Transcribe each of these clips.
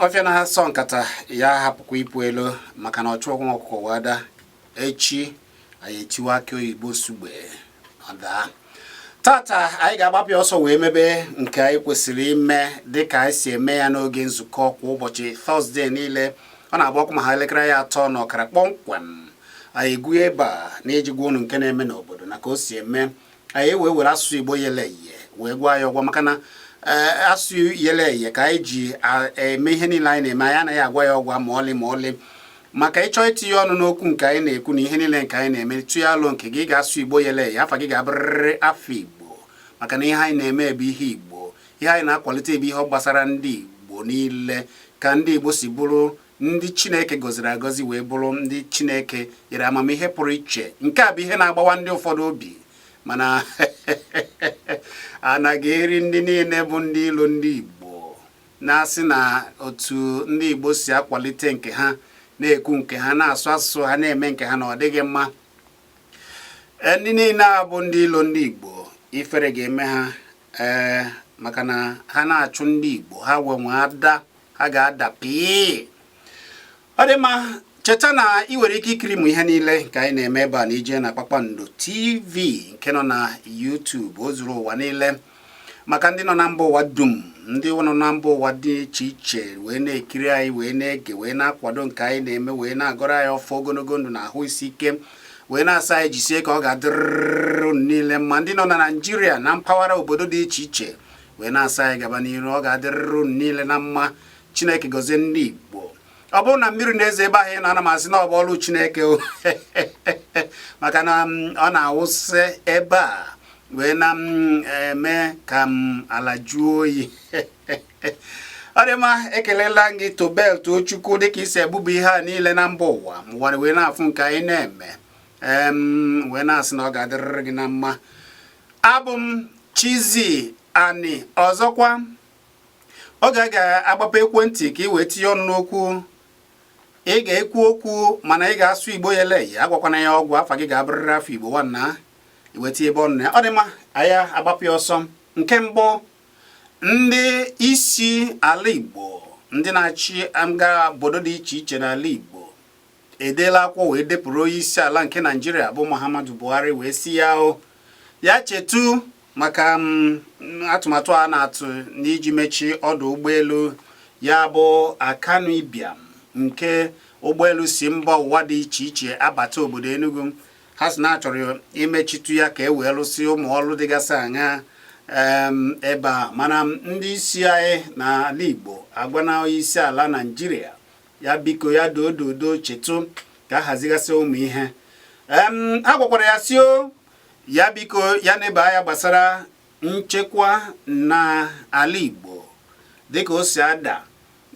Ọfịa na asọ nkata ya hapụkwa ipu elu, maka na ọchụ nwa ọkụkọ wada echi, anyị etiwe akị oyibo sugbe ọ daa. Tata anyị ga-agbapụ ọsọ wee mebe nke anyị kwesịrị ime, dịka anyị si eme ya n'oge nzukọ kwa ụbọchị Thursday niile. Ọ na-agba ọkụ ma ha elekere ya 3:30 kpọmkwem, anyị egwu ebe a na-iji gwa unu nke na-eme n'obodo na ka o si eme. Anyị wee were asụsụ Igbo yele eye wee gwa ya ọgwa, maka na asụsụ yele eye ka anyị ji eme ihe niile anyị na-eme. Anyị anaghị agwa ya ọgwa ma ọlị ma ọlị. Maka ịchọ itinye ọnụ n'okwu nke anyị na-ekwu na ihe niile nke anyị na-eme, tụnye alụ nke gị, ga-asụ Igbo yele eye, afa gị ga-abụrịrị afa Igbo, maka na ihe anyị na-eme bụ ihe Igbo. Ihe anyị na-akwalite bụ ihe gbasara ndị Igbo niile, ka ndị Igbo si bụrụ ndị Chineke gọziri agọzi, wee bụrụ ndị Chineke nyere amamihe pụrụ iche. Nke a bụ ihe na-agbawa ndị ụfọdụ obi, mana anaghị eri ndị niile bụ ndị ilo ndị Igbo na-asị na otu ndị Igbo si akwalite nke ha, na-ekwu nke ha, na-asụ asụsụ ha, na-eme nke ha, na ọ dịghị mma. Ndị niile a bụ ndị ilo ndị Igbo, ifere ga-eme ha, ee, maka na ha na-achụ ndị Igbo, ha wenwe ada, ha ga-ada pii. Ọ dị mma. Cheta na ị nwere ike ikiri mụ ihe niile nke anyị na-eme ebe a na ije na Kpakpando TV nke nọ na YouTube. O zuru ụwa niile, maka ndị nọ na mba ụwa dum, ndị nọ na mba ụwa dị iche iche wee na-ekiri anyị, wee na-ege, wee na-akwado nke anyị na-eme, wee na-agọrọ anyị ọfọ ogologo ndụ na ahụ isi ike, wee na-asa anyị jisie ka ọ ga-adịrịrị unu niile mma. Ndị nọ na Naịjirịa na mpaghara obodo dị iche iche wee na-asa anyị gaba n'iru, ọ ga-adịrịrị unu niile na mma. Chineke gọzie ndị Igbo. Ọ bụrụ na mmiri na-ezo ebe ahụ ị na-ana, m asị na ọ bụ ọlụ Chineke o, maka na ọ na-awụsị ebe a wee na eme ka m ala jụọ oyi. Ọ dị mma. Ekelela gị, Tobel Tochukwu, dịka isi ebubu ihe a niile na mba ụwa, ụwa wee na-afụ nke anyị na-eme, wee na-asị na ọ ga-adịrịrị gị na mma. Abụ m Chizzy Ani. Ọzọkwa, oge a ga-agbapụ ekwentị ka ị wee tinye ọnụ n'okwu, ị ga-ekwu okwu, mana ị ga-asụ Igbo yele eye, agwakwana ya ọgwụ. Afa gị ga-abụrịrị afa Igbo nwanna, iweta ebe ọnụ ya. Ọ dị mma, anyị agbapụ ya ọsọ. Nke mbụ, ndị isi ala Igbo, ndị na-achị nga obodo dị iche iche n'ala Igbo, edeela akwụkwọ wee depụrụ onye isi ala nke Naijiria bụ Muhammadu Buhari, wee si ya o ya chetu maka atụmatụ a na-atụ n'iji mechie ọdụ ụgbọelu, ya bụ Akanu Ibiam, nke ụgbọelu si mba ụwa dị iche iche abata obodo Enugu. Ha si na achọrọ imechitu ya ka e wee lụsị ụmụ ọrụ dịgasị anya ebe a. Mana ndị isi anyị n'ala Igbo agwana onye isi ala Naijiria ya biko, ya doo dodo, chetu ka a hazigasị ụmụ ihe. Ha gwakwara ya si o ya biko, ya na-ebe anya gbasara nchekwa na ala Igbo, dịka o si ada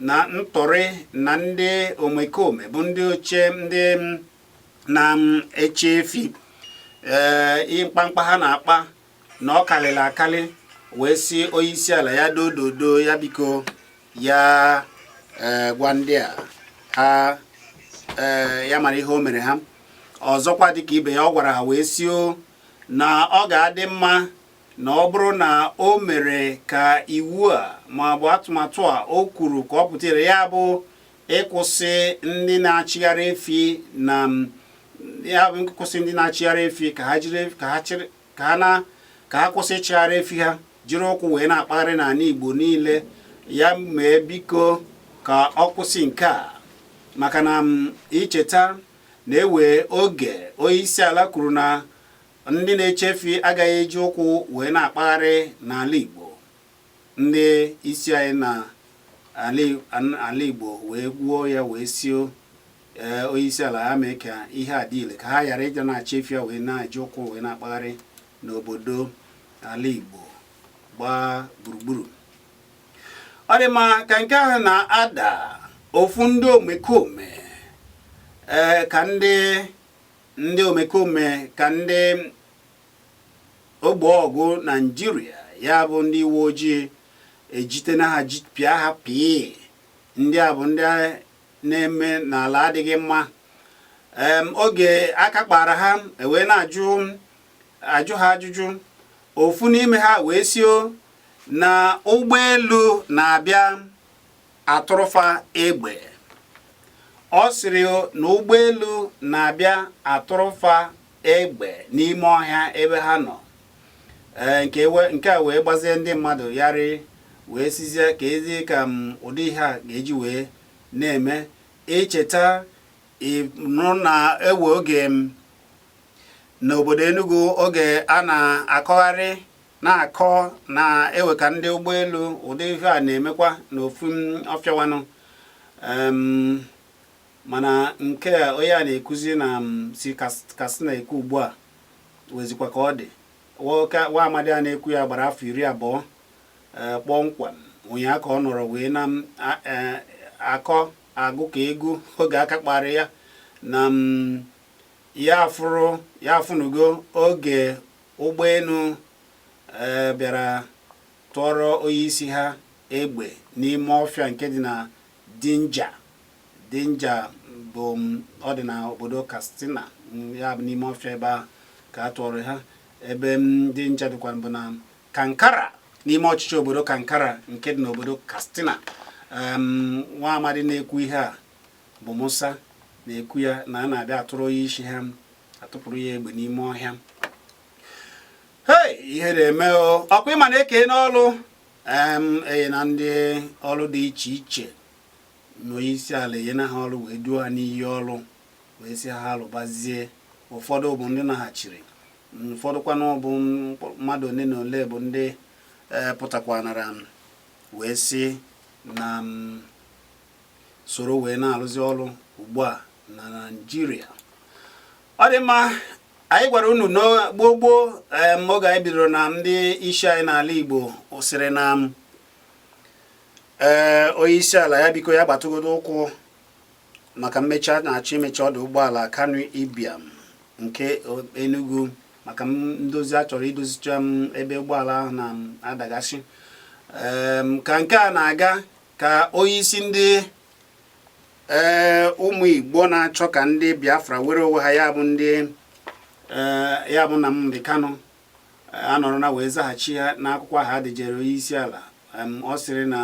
na ntọrị na ndị omekome bụ ndị oche ndị na-eche efi, ee, mkpamkpa ha na-akpa na ọ karịrị akarị, wee si onye isi ala ya dododo, ya biko, ya ee gwa ndị a ha, ee, ya mara ihe o mere ha. Ọzọkwa, dịka ibe ya, ọ gwara ha wee si o na ọ ga-adị mma na ọ bụrụ na o mere ka iwu a ma ọ bụ atụmatụ a o kwuru ka ọ pụta ire, ya bụ ịkwụsị ndị na-achịgharị efi na ya bụ ịkwụsị ndị na-achịgharị efi ka ha jiri ka ha chịrị ka ha na ka ha kwụsị ịchịgharị efi ha, jiri ụkwụ wee na-akpagharị n'ala Igbo niile. Ya mee biko ka ọ kwụsị nke a, maka na icheta na-ewe oge onye isi ala kwuru na ndị na-eche efi agaghị eji ụkwụ wee na-akpagharị n'ala Igbo, ndị isi anyị na ala Igbo wee gwuo ya, wee sio ee onye isi ala ya mee ka ihe a dị ile, ka ha ghara ịja na-achị efi ya wee na-eji ụkwụ wee na-akpagharị n'obodo ala Igbo gbaa gburugburu. Ọ dị mma. Ka nke ahụ na-ada, ofu ndị omekome, ee, ka ndị omekome, ka ndị ogbe ọgụ Naijiria, ya bụ ndị uwe ojii, ejitena ha, pịa ha pịị. Ndị a bụ ndị na-eme n'ala adịghị mma. Oge aka kpara ha, ewee na-ajụ ajụ ha ajụjụ, ofu n'ime ha wee sio na ụgbọelu na-abịa. atụrụ fa egbe. Ọ sịrị na ụgbọelu na-abịa atụrụ fa egbe n'ime ọhịa ebe ha nọ. Ee, nke a wee gbazie ndị mmadụ yarị, wee sizie ka ezi ka ụdị ihe a ga-eji wee na-eme. Icheta nụ na ewe oge n'obodo Enugu, oge a na-akọgharị na-akọ na ewe ka ndị ụgbọelu ụdị ihe a na-emekwa n'ofu ọfịawanụ. Mana nke a onye a na-ekuzi na si Katsina ekwu ugbu a wezikwa ka ọ dị. Nwa amadi a na-ekwu ya gbara afọ 20 kpọmkwem ụnyaahụ ka ọ nọrọ wee na-akọ agụ ka egwu oge aka kpara ya na ya fụrụ ya afụnugo oge ụgbọelu bịara tụọrọ onye isi ha egbe n'ime ọfịa nke dị na Dinja. Dinja bụ ọ dị na obodo Katsina, ya bụ n'ime ọfịa ebe ahụ ka a tụọrọ ha. Ebe Dinja dịkwa bụ na Kankara, n'ime ọchịchị obodo Kankara nke dị n'obodo Katsina. Nwa amadi na-ekwu ihe a bụ Musa na-ekwu ya na a na-abịa atụrụ onye isi ha, atụpụrụ ya egbe n'ime ọhịa. Hei, ihe na-eme o. Ọkwa ịma na-eke n'ọlụ eye na ndị ọrụ dị iche iche na onye isi ala enyena ha ọrụ wee duo ha n'iyi ọrụ, wee sị ha lụbazie. Ụfọdụ bụ ndị naghachiri, ụfọdụ kwanụ bụ mmadụ ole na ole bụ ndị pụtakwanara wee sị na soro wee na-arụzi ọrụ ugbu a na Naịjirịa. Ọ dị mma, anyị gwara unu gboo gboo oge anyị bidoro na ndị isi anyị n'ala Igbo sịrị na ee onye isi ala ya biko ya gbatụgodo ụkwụ maka mmechi a na-achọ imechi ọdụ ụgbọala Kanu Ibiam nke Enugu, maka ndozi a chọrọ idozicha ebe ụgbọala ahụ na-adagasị. Ka nke a na-aga, ka onye isi ndị ee ụmụ Igbo na-achọ ka ndị Biafra were onwe ha, ya bụ ndị ya bụ Nnamdi Kanu, anọrọ na wee zaghachi ya n'akwụkwọ ahụ adịjere onye isi ala. Ọ sịrị na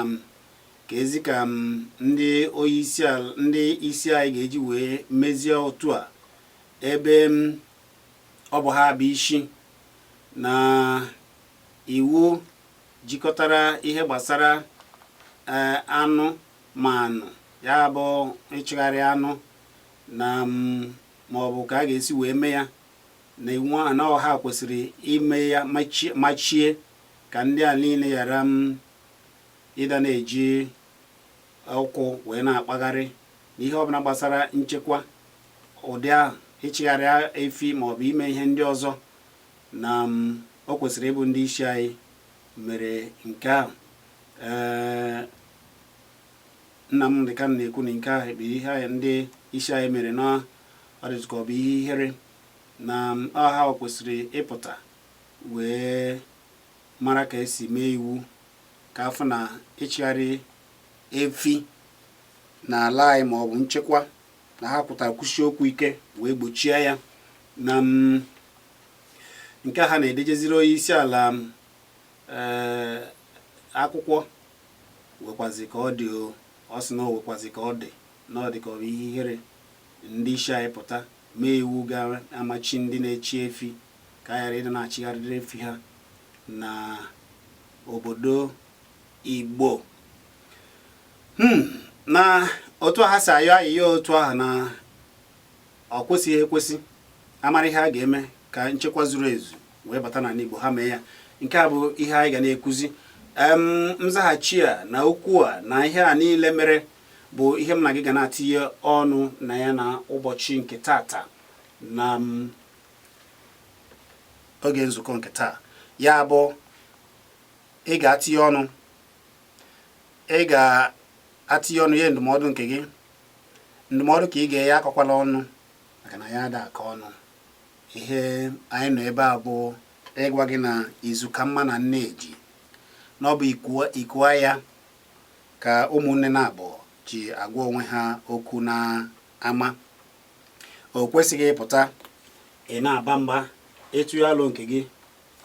ka ezi ka ndị onye isi ala, ndị isi anyị ga-eji wee mezie otu a, ebe ọ bụ ha bụ isi na iwu jikọtara ihe gbasara anụ manụ, ya bụ ịchịgharị anụ na ma ọ bụ ka a ga-esi wee mee ya na iwu ahụ na ọha kwesịrị ime ya machie ka ndị a niile ghara ịda na-eji ụkwụ wee na-akpagharị na ihe ọbụla gbasara nchekwa ụdị ahụ, ịchịgharị efi maọbụ ime ihe ndị ọzọ, na o kwesịrị ịbụ ndị isi anyị mere nke ahụ. Ee, Nnamdi Kanu na-ekwu na nke ahụ bụ ihe anyị ndị isi anyị mere na ọ dịzị ka ọ bụ ihe ihere, na ọha kwesịrị ịpụta wee mara ka esi mee iwu ka afọ na ịchịgharị efi n'ala anyị ma ọ bụ nchekwa, na ha pụtara kwụsie okwu ike wee gbochie ya. Na nke ha na-edejeziri onye isi ala ee akwụkwọ wekwazi ka ọ dị. Ọ sị na o wekwazi ka ọ dị, na ọ dị ka ọ bụ ihe ihere ndị isi anyị pụta mee iwu ga-amachi ndị na-echi efi ka a ghara ịdị na-achịgharịrị efi ha na obodo Igbo. Na otu ha si ayọ ayịyọ otu ahụ na ọ kwesịghị ekwesị. Amara ihe a ga-eme ka nchekwa zuru ezu wee bata n'ala Igbo, ha mee ya. Nke a bụ ihe anyị ga na-ekwuzi. Nzaghachi a na okwu a na ihe a niile mere bụ ihe m na gị ga na-atinye ọnụ na ya na ụbọchị nke tata na oge nzukọ nke taa. Ya bụ, ị ga-atinye ọnụ, ị ga-atinye ọnụ ihe ndụmọdụ nke gị, ndụmọdụ ka ị ga-enye, akọkwala ọnụ, maka na ya ada akọ ọnụ. Ihe anyị nọ ebe a bụ ịgwa gị na izu ka mma na nneji, na ọ bụ ikuwa ya ka ụmụnne na-abụ ji agwa onwe ha okwu na ama. O kwesịghị ịpụta ị na-aba mba, ịtụ ya alụ nke gị,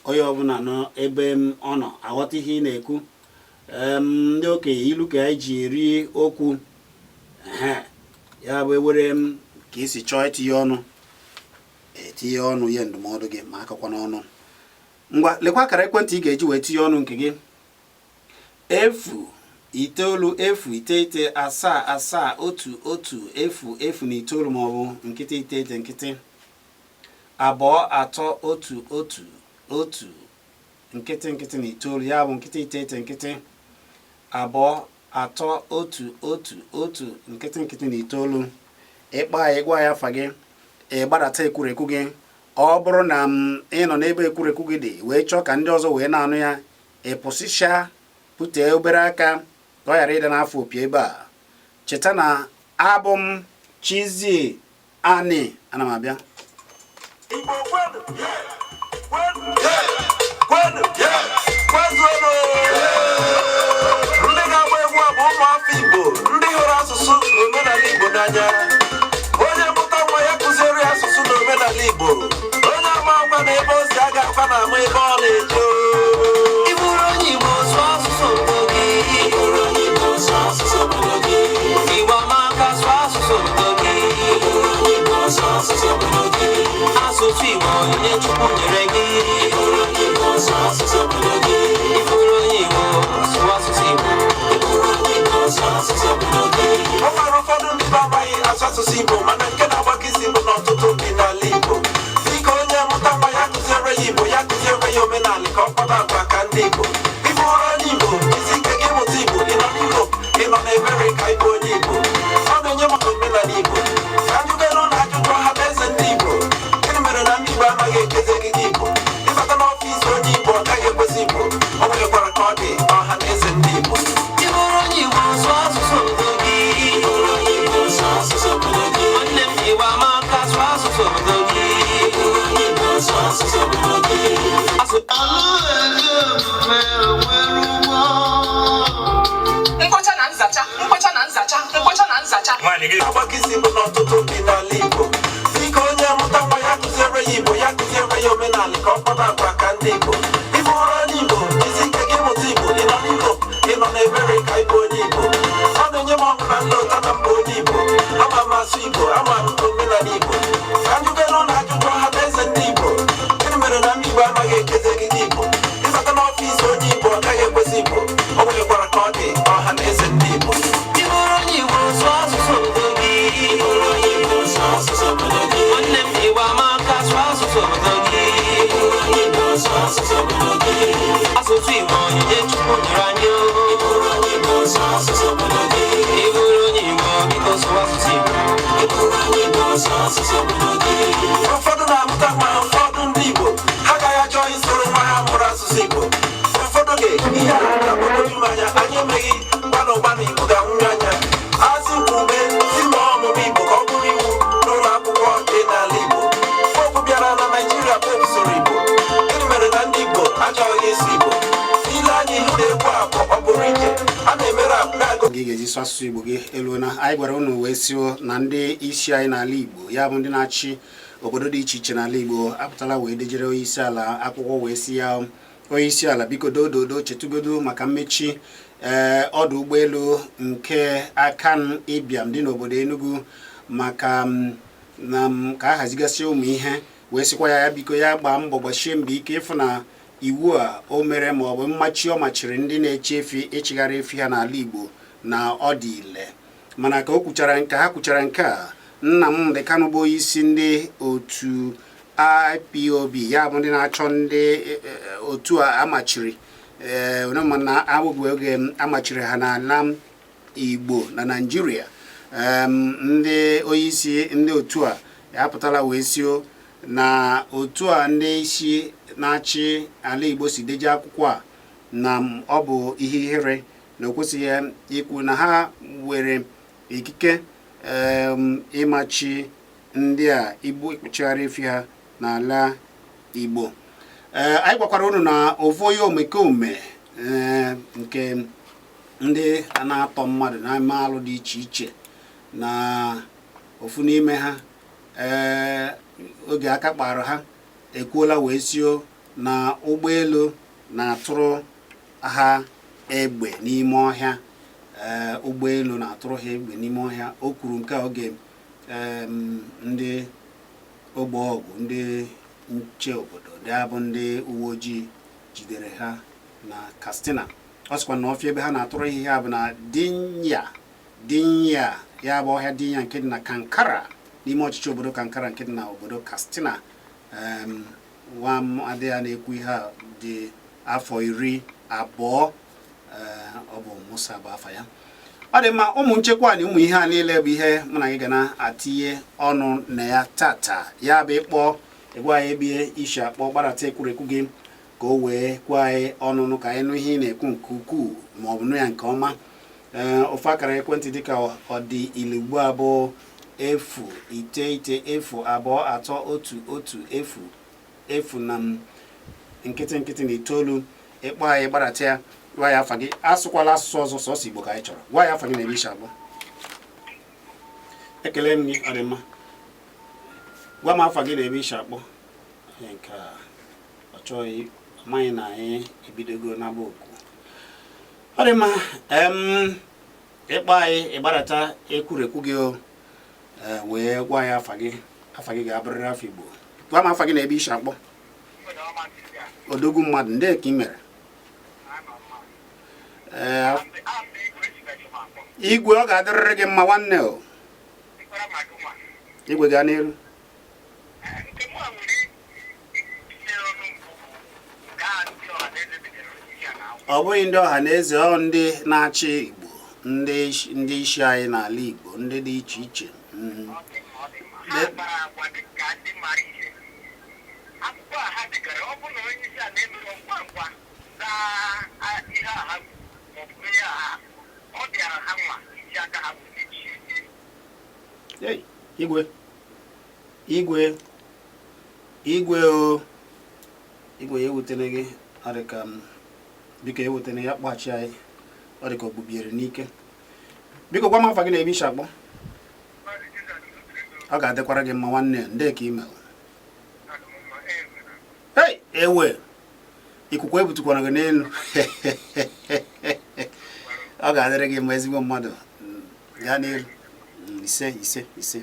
onye ọbụla nọ ebe ọ nọ aghọta ihe ị na-ekwu. Ndị okenye ilu ka anyị ji eri okwu. Ya bụ ewere m ka i si chọọ itinye ọnụ, etinye ọnụ, nye ndụmọdụ gị ma akọkwa n'ọnụ. Ngwa, lekwa akara ekwentị ị ga-eji wee tinye ọnụ nke gị: 0 9 0 9 7 7 1 1 0 0 na 9, maọbụ 0 9 0 2 3 1 1 1 0 0 na 9. Ya bụ 0 9 0 2 3 1 1 1 0 0 na 9. Ịkpọ anyị, gwa ya afa gị, ị gbadata ekwurekwu gị. Ọ bụrụ na m ị nọ n'ebe ekwurekwu gị dị wee chọọ ka ndị ọzọ wee na-anụ ya, ị pụsịsịa pụtee obere aka ka ọ ghara ịdị n'afọ opi ebe a. Cheta na abụ m Chizzy Ani, ana m abịa. Igbo kwenu, kwenu, kwenu, kwezuonu! Ndị ga-agba egwu a bụ ụmụafọ Igbo, ndị hụrụ asụsụ na omenala Igbo n'anya. Onye mụta nwa ya, kụziere ya asụsụ na omenala Igbo. Onye ama akwa na ebe o si aga akwa na ama ebe ọ na-eje. Ị bụrụ onye Igbo, sụọ asụsụ obodo gị. Ị bụrụ onye Igbo, sụọ asụsụ obodo gị. Igbo amaka, sụọ asụsụ obodo gị. Ị bụrụ onye Igbo, sụọ asụsụ obodo gị. Asụsụ Igbo, onyinye Chukwu nyere gị. Ị bụrụ onye Igbo, sụọ asụsụ obodo gị. Ị bụrụ onye Igbo, sụọ asụsụ Igbo. Ị bụrụ onye Igbo, sụọ asụsụ obodo gị. O nwere ụfọdụ ndị be amaghị asụ asụsụ Igbo, mana nke na-agbakọ isi bụ na ọtụtụ ndị n'ala Igbo. Biko, onye mụta nwa ya, kụziere ya Igbo, ya kụziere ya omenala ka ọ kpaba agwa ka ndị Igbo. Ị bụrụ onye Igbo, isi ike gị mụta Igbo. Ị nọ n'Europe, ị nọ n'Amerika, ịbụ onye Igbo, ọ na-enye m omenala Igbo. Ka njụgelu na ajụjụ ọha na eze ndị Igbo: gịnị mere na ndị Igbo anaghị ekezi ekike Igbo? Ịbata n'ọfịs onye Igbo, ọ gaghị ekwesị Igbo. O nwekwara ka ọ dị n'ọha na eze ndị Igbo. Ị bụrụ onye Igbo, sụọ asụsụ obodo gị. Ị bụrụ onye Igbo, sụọ asụsụ obodo gị. Nwanne m, Igbo amaka, sụọ asụsụ obodo gị. Ị bụrụ onye Igbo, sụọ asụsụ obodo gị. Asụ Alụ ezi omume nwere ụgwọ. Mkpocha na nzacha, mkpocha na nzacha, mkpocha na nzacha. Nwaanyị gị. Agbakọ isi bụ n'ọtụtụ ndị n'ala Igbo. Biko, onye mụta nwa ya, kụziere ya Igbo, ya kụziere ya omenala ka ọ kpaba agwa ka ndị Igbo. Ị bụrụ onye Igbo, isi ike gị mụta Igbo. Ị nọ n'Europe, ị nọ n'Amerika, ịbụ onye Igbo, ọ na-enye m ọṅụ na nlọta na mba onye Igbo. Ama m asụ Igbo, ama m omenala Igbo. Ka njụgelu na ajụjụ ọha na eze ndị Igbo: gịnị mere na ndị Igbo anaghị ekezi ekike Igbo? Ịbata n'ọfịs onye Igbo, ọ gaghị ekwesị Igbo. O nwekwara ka ọ dị n'ọha na eze ndị Igbo. Ị bụrụ onye Igbo, sụọ asụsụ obodo gị. Ị bụrụ onye Igbo, sụọ asụsụ obodo gị. Nwanne m, Igbo amaka, sụọ asụsụ obodo gị. Ị bụrụ onye Igbo, sụọ asụsụ obodo gị. Asụsụ Igbo, onyinye Chukwu nyere anyị o. Ị bụrụ onye Igbo, sụọ asụsụ obodo gị. Ị bụrụ onye Igbo, biko sụọ asụsụ Igbo. Ị bụrụ onye Igbo, sụọ asụsụ obodo gị. Ụfọdụ na-amụta nwa, ụfọdụ ndị Igbo ha agaghị achọ isoro nwa ha mụrụ asụsụ Igbo. Ụfọdụ oge, ihe a na-agbagwoju m anya. Anyị emeghị gbanụ gbanụ, Igbo ga-anwụnye anya. Asị kwube si ma ọmụmụ Igbo ka ọ bụrụ iwu n'ụlọ akwụkwọ dị n'ala Igbo. Popu bịara na Naijiria, popu soro Igbo. Gịnị mere na ndị Igbo achọghị ịsụ Igbo? Ile anya ihu na-ekwu abụọ, ọ pụrụ iche a na-emere abụ na-agụ. Gị ga-eji sụ asụsụ Igbo gị elu na anyị gwara unu wee sio na ndị isi anyị n'ala Igbo, ya bụ ndị na-achị obodo dị iche iche n'ala Igbo, apụtala wee dejere onye isi ala akwụkwọ wee si ya, onye isi ala, biko dododo, chetugodo maka mmechi ee ọdụ ụgbọelu nke Akan Ibiam dị n'obodo Enugu, maka na ka a hazigasị ụmụ ihe, wee sịkwa ya, ya biko, ya gbaa mbọ, gbachie mbọ ike ịfụ na iwu a o mere ma ọ bụ mmachi ọ machiri ndị na-echi efi ịchịgharị efi ha n'ala Igbo na ọ dị ile. Mana ka o kwuchara nke ha kwuchara nke a, Nnamdi Kanu bụ onye isi ndị otu IPOB, ya bụ ndị na-achọ ndị otu a amachiri ee mana abụghị oge amachiri ha n'ala Igbo na Naịjirịa, ndị onyeisi ndị otu a apụtala wee sio na otu a ndị isi na-achị ala Igbo si deje akwụkwọ a na ọ bụ ihe ihere, na o kwesịghị ikwu na ha were ikike ịmachi ndị a igbu ikpuchigharị efi ha n'ala Igbo. Ee, anyị gwakwara unu na ofu onye omekome ee nke ndị na-atọ mmadụ na-eme alụ dị iche iche na ofu n'ime ha, ee oge aka kpara ha, ekwuola wee sio na ụgbọelu na-atụrụ ha egbe n'ime ọhịa. Ee, ụgbọelu na-atụrụ ha egbe n'ime ọhịa. O kwuru nke a oge ndị ogbe ọgụ, ndị nche obodo, ndị bụ ndị uwe ojii jidere ha na Katsina. Ọ sịkwa na ọfịa ebe ha na-atụrụ ihe ha bụ na Dinya. Dinya ya bụ ọhịa Dinya nke dị na Kankara, n'ime ọchịchị obodo Kankara nke dị na obodo Katsina. Nwa amadi ya na-ekwu ihe a dị afọ 20. Ọ bụ Musa bụ afa ya. Ọ dị mma. Ụmụ nchekwa na ụmụ ihe a niile bụ ihe mụ na gị ga na-atinye ọnụ na ya tata. Ya bụ, ịkpọ, ịgwa anyị ebe i si akpọ, gbadata ekwurekwu gị ka o wee kwuo anyị ọnụnụ, ka anyị nụ ihe ị na-ekwu nke ukwuu ma ọ bụ nụ ya nke ọma. Ee, ofe akara ekwentị dịka ọ dị ilu ugbu a bụ 099 023 1 1 0 0 na 0 0 9. Ịkpọ anyị, gbadata ya, gwa ya afa gị. Asụkwala asụsụ ọzọ, sọsọ Igbo ka anyị chọrọ. Gwa ya afa gị na ebe i si akpọ. Ekele m gị. Ọ dị mma. Gwa m afa gị na ebe i si akpọ. Onye nke a ọ chọghị, amaghị na anyị ebidogo n'agba oku. Ọ dị mma. Ịkpọ anyị, ịgbadata ekwurekwu gị o wee gwa ya afa gị. Afa gị ga-abụrịrị afa Igbo. Gwa m afa gị na ebe i si akpọ. Odogwu mmadụ, ndị ka ị mere. Ee, Igwe, ọ ga-adịrịrị gị mma, nwanne o. Igwe, gaa n'iru. Nke mụ a nwere itinye ọnụ mbụ bụ gaa ndị ọha na eze bidoro ihe a na-awụ. Ọ bụghị ndị ọha na eze, ọ ndị na-achị Igbo, ndị isi anyị n'ala Igbo, ndị dị iche iche. Ọ dị mma, ọ dị mma. Ha kpara agwa dị ka ndị mara ihe. Akwụkwọ a ha degara, ọ bụrụ na onye isi ala emere ngwa ngwa zaa ihe a ha kwuru maọbụ ihe a ha, ọ bịara ha nwa iji aka ha wee mechie. Hey, Igwe, Igwe, Igwe o, Igwe, ya ewutene gị. Ọ dị ka m biko, ewutene ya, kpọghachi anyị. Ọ dị ka o gbubiere n'ike. Biko, gwa m afa gị na ebe i si akpọ. Ọ ga-adịkwara gị mma, nwanne. Ndị ka email. Hey, ewe, ikuku ebutukwara gị n'elu. Ọ ga-adịrị gị mma, ezigbo mmadụ. Gaa n'elu. Ise, ise, ise.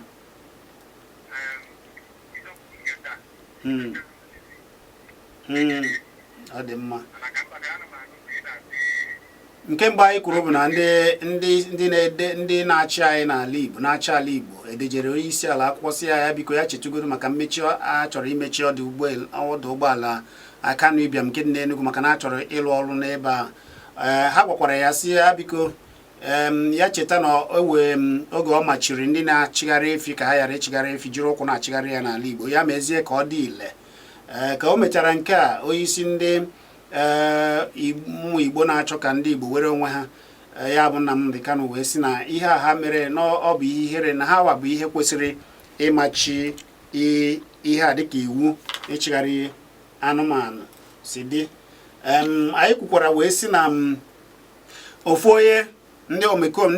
Ọ dị mma. Nke mbụ anyị kwuru bụ na ndị na-ede, ndị na-achị anyị n'ala Igbo, na-achị ala Igbo, edejere onye isi ala akwụkwọ, si ya, ya biko, ya chetugoro maka mmechi a chọrọ imechi ọdụ ụgbọala Akanu Ibiam nke dị n'Enugu, maka na a chọrọ ịlụ ọrụ n'ebe a. Ee, ha gwakwara ya, si ya biko, ya cheta na o wee oge ọ machiri ndị na-achịgharị efi ka ha ghara ịchịgharị efi, jiri ụkwụ na-achịgharị ya n'ala Igbo. Ya mezie ka ọ dị ile. Ee, ka o mechara nke a, onyeisi ndị ee ụmụ Igbo na-achọ ka ndị Igbo were onwe ha, ya bụ Nnamdi Kanu, wee sị na ihe a ha mere na ọ bụ ihe ihere, na ha wa bụ ihe kwesịrị ịmachi ihe a dịka iwu ịchịgharị anụmanụ si dị. Anyị kwukwara wee sị na ofu onye ndị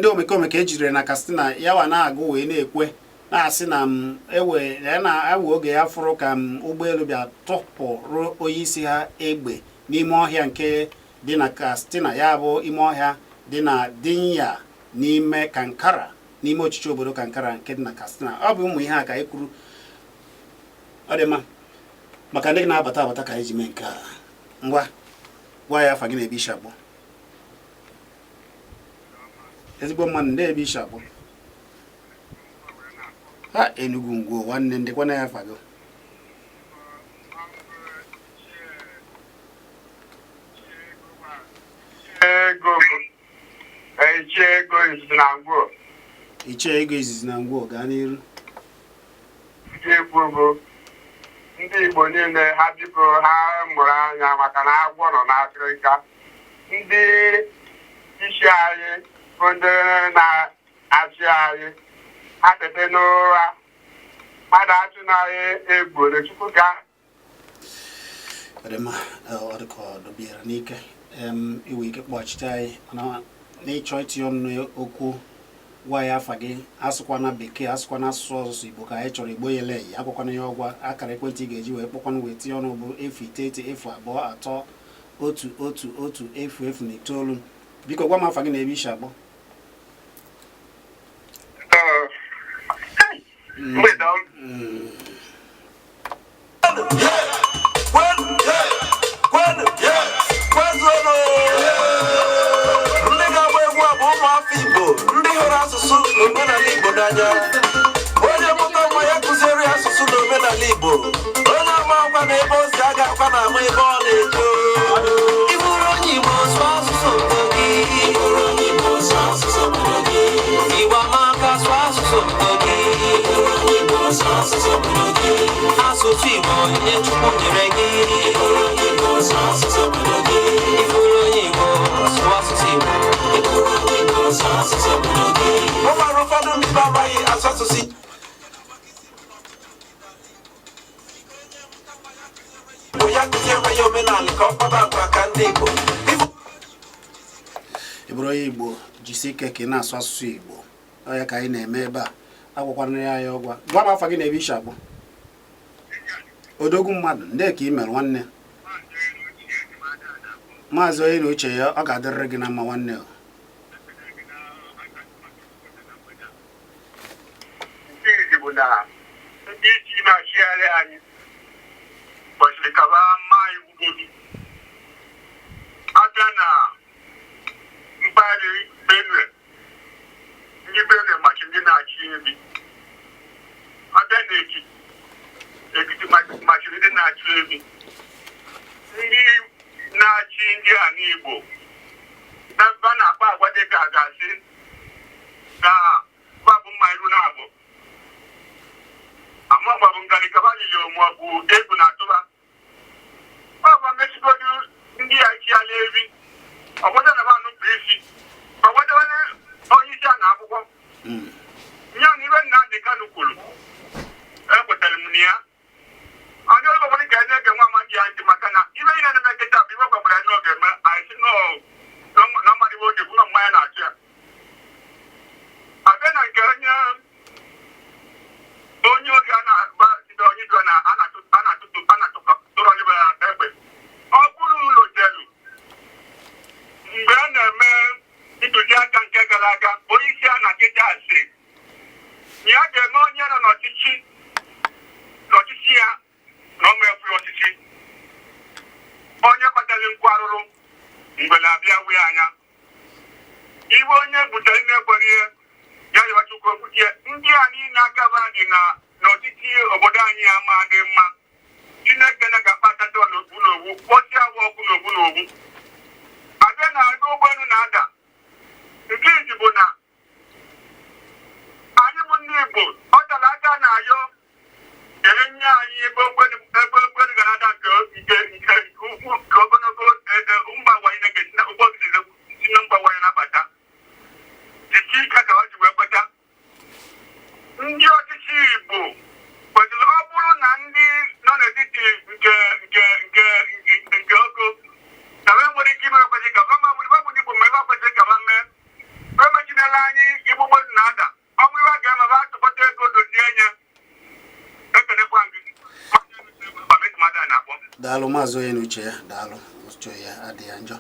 omekome ka ejidere na Katsina, ya wa na-agụ wee na-ekwe na-asị na m ewe ya na-ewe oge ya fụrụ ka m ụgbọelu bịa tụpụrụ onye isi ha egbe n'ime ọhịa nke dị na Katsina, ya bụ ime ọhịa dị na Dinya, n'ime Kankara, n'ime ọchịchị obodo Kankara nke dị na Katsina. Ọ bụ ụmụ ihe a ka anyị kwuru. Ọ dị mma. Maka ndị na-abata abata ka anyị ji mee nke a. Ngwa, gwa ya afa gị na ebe i si akpọ. Ezigbo mmadụ, ndị ebe i si akpọ ha? Enugu Ngwo, nwanne, ndịkwa na ya afa gị. Ego Ichie Ego Izizi na Ngwo. Ichie Ego Izizi na Ngwo, gaa n'iru. Ekwu bụ ndị Igbo niile, ha biko, ha mụrụ anya, maka na agwọ nọ n'akịrịka. Ndị isi anyị bụ ndị na-achị anyị, ha tete n'ụra. Mmadụ atụnaghị egwu na Chukwu ka Ọ dị mma. Ọ dị ka ọ dọbiere n'ike. Iwe ike kpọghachite anyị, mana n'ịchọ itinye ọnụ n'okwu, gwa ya afa gị. Asụkwana Bekee, asụkwana asụsụ ọzụzụ. Igbo ka anyị chọrọ, Igbo yele ya. Agwakwana ya ọgwa. Akara ekwentị ị ga-eji wee kpọkwanụ wee tinye ọnụ bụ 090 023 1 1 1 0 0 9. Biko gwa m afa gị na ebe i si akpọ. Mgbede ọma. Kwenu, kwenu, kwezuonu! Ndị ga-agba egwu a bụ ụmụafọ Igbo, ndị hụrụ asụsụ na omenala Igbo n'anya. Onye mụta nwa ya kụziere ya asụsụ na omenala Igbo. Onye ama akwa na ebe o si aga akwa na ama ebe ọ na-eje. Ị bụrụ onye Igbo, sụọ asụsụ obodo gị. Ị bụrụ onye Igbo, sụọ asụsụ obodo gị. Igbo amaka, sụọ asụsụ obodo gị. Ị bụrụ onye Igbo, sụọ asụsụ obodo gị. Asụsụ Igbo onyinye Chukwu nyere gị. Ị bụrụ onye Igbo, sụọ asụsụ obodo gị. Ị bụrụ onye Igbo, sụọ asụsụ Igbo. Ị bụrụ onye Igbo, sụọ asụsụ obodo gị. O nwere ụfọdụ ndị be amaghị asụ asụsụ Igbo, ya kụziere ya omenala ka ọ kpaba agwa ka ndị Igbo. Ị bụrụ onye Igbo, jisi ike ka ị na-asụ asụsụ Igbo. Ọ ya ka anyị na-eme ebe a. Agwakwana ya ya ọgwa. Gwa m afa gị na ebe i si akpọ. Odogwu mmadụ, ndị ka ị mere nwanne. Maazị onye na uche ya, ọ ga-adịrịrị gị na mma nwanne o. Nke izi bụ na ndị isi na-achịgharị anyị kwesịrị ka ba maa iwu godu abịa na mpaghara Benue. Ndị Benue machi ndị na-achị ebi. Abịa na Ekiti, Ekiti machiri ndị na-achị ebi. Ndị na-achị ndị ala Igbo na ba na-akpa agwa dị ka a ga-asị na babụ mma iru na abụ ama maọbụ ngalịkaba lili maọbụ egwu na-atụba ọba mechigodu ndị a chi ala ebi ọgbọdọ na banụ bụ isi ọgbọdọwale onye isi a na akwụkwọ ya na ibe Nnamdị Kanụ kwuru, ekwetara m na ya. Anyị oge ụfọdụ ka anyị na-ege nwa amadi ya ntị, maka na ibe niile na-eme kịta bụ ibe gwagbara ya n'oge eme anyị sị na mmadụ iwe oge bụ na mmanya na-achụ ya. Abịa na nke onye oge a na-agba site onye du na a na-atụtụ a na-atụtụrụ onye egbe. Ọ bụrụ ụlọ jelu mgbe a na-eme ntụziaka nke gara aga, onye isi a na-akịta asị ya ga-eme onye nọ n'ọchịchị ya na ọ mefuru ọchịchị onye kpatara nkwu arụrụ mgbe na-abịa wee anya iwe onye butere na-ekwere ihe ya yọọ Chukwu okwuchie. Ndị a niile akaba dị na n'ọchịchị obodo anyị ama dị mma. Chineke na ga-akpatata n'ogbu n'ogbu, kpọchie awa ọkụ n'ogbu n'ogbu. Abịa na ebe ụgbọelu na-ada, nke izi bụ na anyị bụ ndị Igbo ọ tara aka na-ayọ ka enye anyị ebe ụgbọelu ga na-ada nke nke nke ukwu nke ogologo mba ụwa niile ga-esi na ụgbọ si na mba ụwa na-abata. Jisi ike ka ọ ji wee kweta. Ndị ọchịchị Igbo kwesịrị, ọ bụrụ na ndị nọ n'etiti nke nke nke nke nke ogo na ha nwere ike ime kwesịrị ka ha ma bụ ndị Igbo ma ebe kwesịrị ka ha mee emechinela anyị igbu ụgbọelu na-ada. Ọ bụrụ iwe ga-eme ba atụkọta ego dozie nye. Ekelekwa gị na-akpọ. Daalụ, maazị onye na uche ya. Daalụ, uche ya adịghị njọ.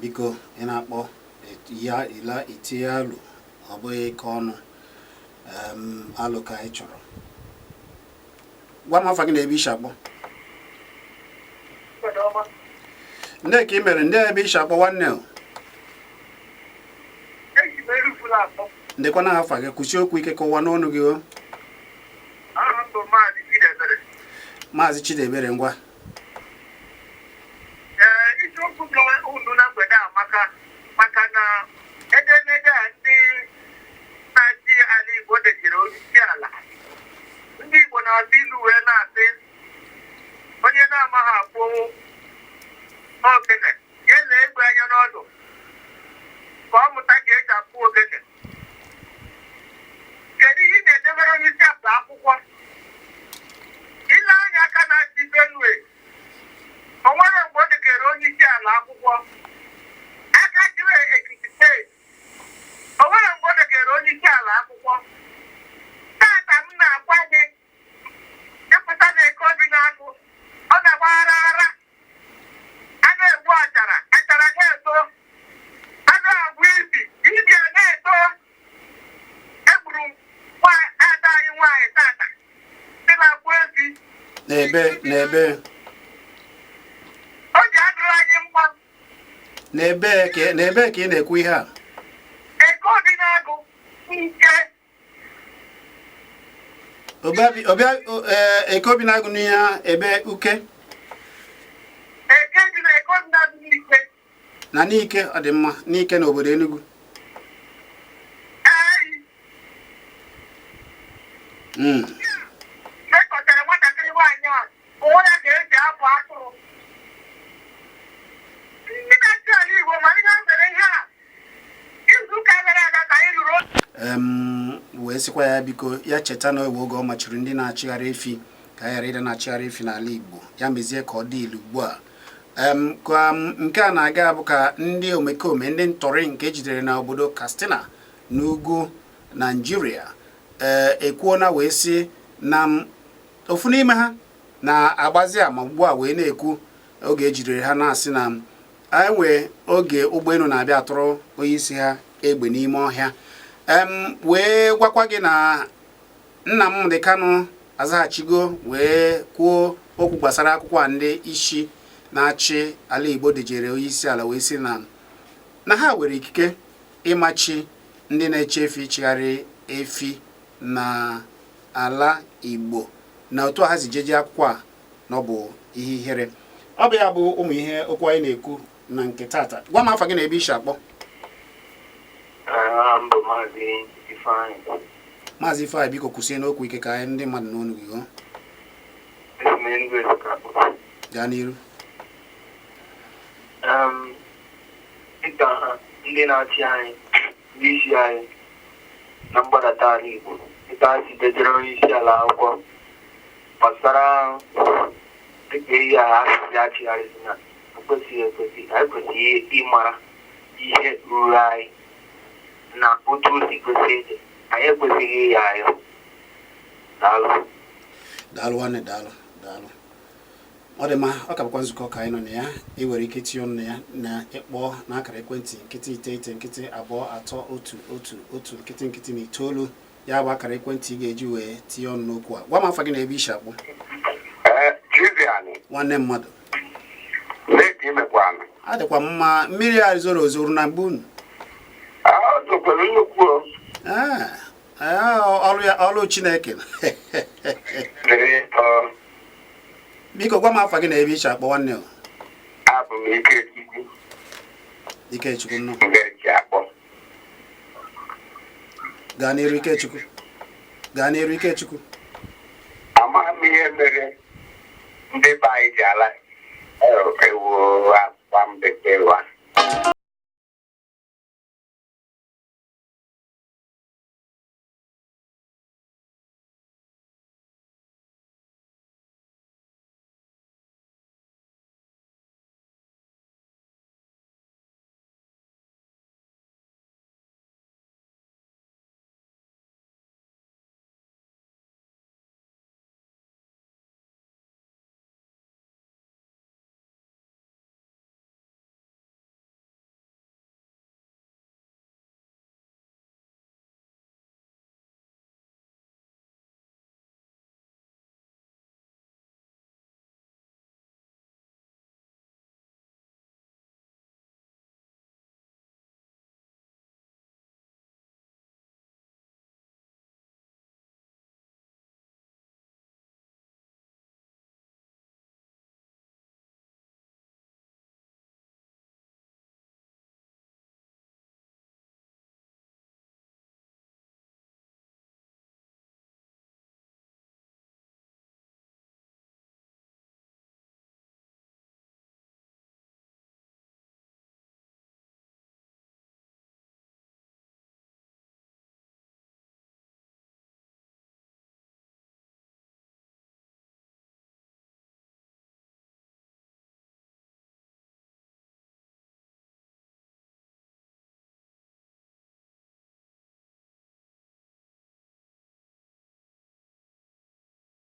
Biko, ị na-akpọ ya ila itinye alụ, ọ bụghị ike ọnụ. Alụ ka anyị chọrọ. Gwa m afa gị na ebe i si akpọ. Ndị ka ị mere, ndị ebe i si akpọ nwanne o. Ndekwana afa gị, kwụsị okwu ike, kọwa n'ọnụ gị o. Maazị Chidiebere, ngwa. Ee, isiokwu nọ unu na mgbede a maka na edemede a ndị na-achị ala Igbo dechiri onyeisi ala ndị Igbo na-atụ ilu wee na-asị onye na-amaghị akpụ ogene ya lee egbe anya n'ọdụ ka ọ mụta ka eji akpụ ogene. Kedu ihe ị na-edebere onye isi ala akwụkwọ? Ile anya aka na-achị Benue, o nwere mgbe o dekere onye isi ala akwụkwọ. Aka chịrị Ekiti steeti, o nwere mgbe o dekere onye isi ala akwụkwọ. Tata m na-agwa gị, ịpụta na eke obi na-akụ, ọ na-agba aghara aghara, a na-egbu achara achara ga-eto. N'ebe n'ebe Obi adịrọ anyị mma. N'ebe ka ị na-ekwu ihe a? Eke obi na-agụ nke. Eke obi na-agụ n'ihe ebe uke? Eke dị na Eke obi na-agụ n'ike. Na n'ike, ọ dị mma, n'ike n'obodo Enugu. Ee. Mekọtara nwatakịrị nwaanyị a onwe ya ka eji abụ atụrụ. Ndị na-achị ala Igbo ma ihe mere ihe a izu ụka gara aga ka anyị lụrụ otu. Wee sịkwa ya biko ya cheta na ewe oge ọ machiri ndị na-achịgharị efi ka a ghara ịdị na-achịgharị efi n'ala Igbo, ya mezie ka ọ dị ilu ugbu a. Ka nke a na-aga bụ ka ndị omekome ndị ntọrị nke ejidere na obodo Katsina n'ugwu Naijiria ee ekwuona wee sị na ofu n'ime ha na-agbazi ama ugbu a wee na-ekwu oge ejidere ha na-asị na enwe oge ụgbọelu na-abịa atụrụ onye isi ha egbe n'ime ọhịa. Wee gwakwa gị na Nnamdi Kanu azaghachigo wee kwuo okwu gbasara akwụkwọ a ndị isi na-achị ala Igbo dejere onye isi ala wee sị na ha nwere ikike ịmachi ndị na-eche efi ịchịgharị efi na ala Igbo, na otu a ha si jeje akwụkwọ a na ọ bụ ihe ihere. Ọ bụ ya bụ ụmụ ihe okwu anyị na-ekwu na nke tata. Gwa m afa gị na ebe isi akpọ. Mbụ Maazị Ifeanyị. Maazị Ifeanyị, biko kwụsie n'okwu ike ka anyị ndị mmadụ n'onu gị. Esi m Enugu Ezike akpọ. Gaa n'iru. Dịka ndị na-achị anyị, ndị isi anyị na mgbadata ala Igbo, dịka ha si dejere onye isi ala akwụkwọ gbasara dịka ehi a asịsị achịgharịsị na ekwesịghị ekwesị, anyị kwesịrị ịmara ihe ruru anyị na otu o si kwesị ịdị. Anyị ekwesịghị ịya ayọ. Daalụ. Daalụ nwanne, daalụ, daalụ. Ọ dị mma, ọ ka bụkwa nzukọ ka anyị nọ na ya. Ị nwere ike itinye ọnụ na ya na ịkpọ n'akara ekwentị 09063111019. Ya bụ akara ekwentị ị ga-eji wee tinye ọnụ n'okwu a. Gwa m afa gị na ebe isi akpọ. Chiziani. Nwanne mmadụ. Leki imekwana. Adịkwa m mma. Mmiri a zoro ozoro na mgbe unu? Ọ zokwere nnukwu o. Ee, ọrụ ya, ọrụ Chineke. Dịrị ọ. Biko gwa m afa gị na ebe isi akpọ, nwanne o. Abụ m Ikechukwu. Ikechukwu, nnọọ. M ga-eji akpọ. Gaa n'iru, Ikechukwu, gaa n'iru, Ikechukwu. Amaghị m ihe mere ndị be anyị ji ala ewu akwa m bekee wa.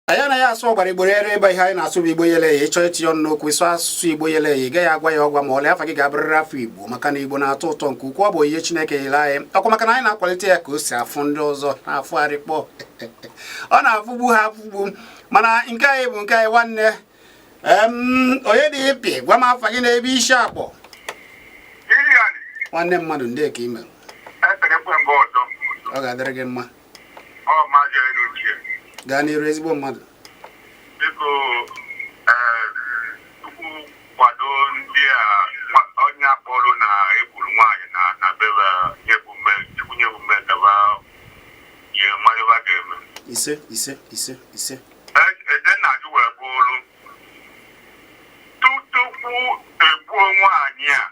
Anyị anaghị asụ ọgbara Igbo ere ebe ihe anyị na-asụ bụ Igbo yele eye. Ịchọọ itinye ọnụ n'okwu, ịsụ asụsụ Igbo yele eye, ị gaghị agwa ya ọgwa ma ọlị. Afa gị ga-abụrịrị afọ Igbo, maka na Igbo na-atọ ụtọ nke ukwuu. Ọ bụ ihe Chineke nyere anyị ọkwa, maka na anyị na-akwalite ya ka o si afụ ndị ọzọ na-afụ arịkpọ, ọ na-afụgbu ha afụgbu, mana nke anyị bụ nke anyị. Nwanne, onye dị ịpị, gwa m afa gị na ebe isi akpọ. Nwanne mmadụ, ndị ka ị mere, ọ ga-adịrị gị mma. Gaa n'iru, ezigbo mmadụ. Biko, tupu kwado ndị a, onye akpọrọ na egburu nwaanyị na bebe nyebume, Chukwu nyebume gaba nye mmadụ ga-eme. Ise, ise, ise, ise. Ede na-ajụ wee bụrụ, tupu egbuo nwaanyị a,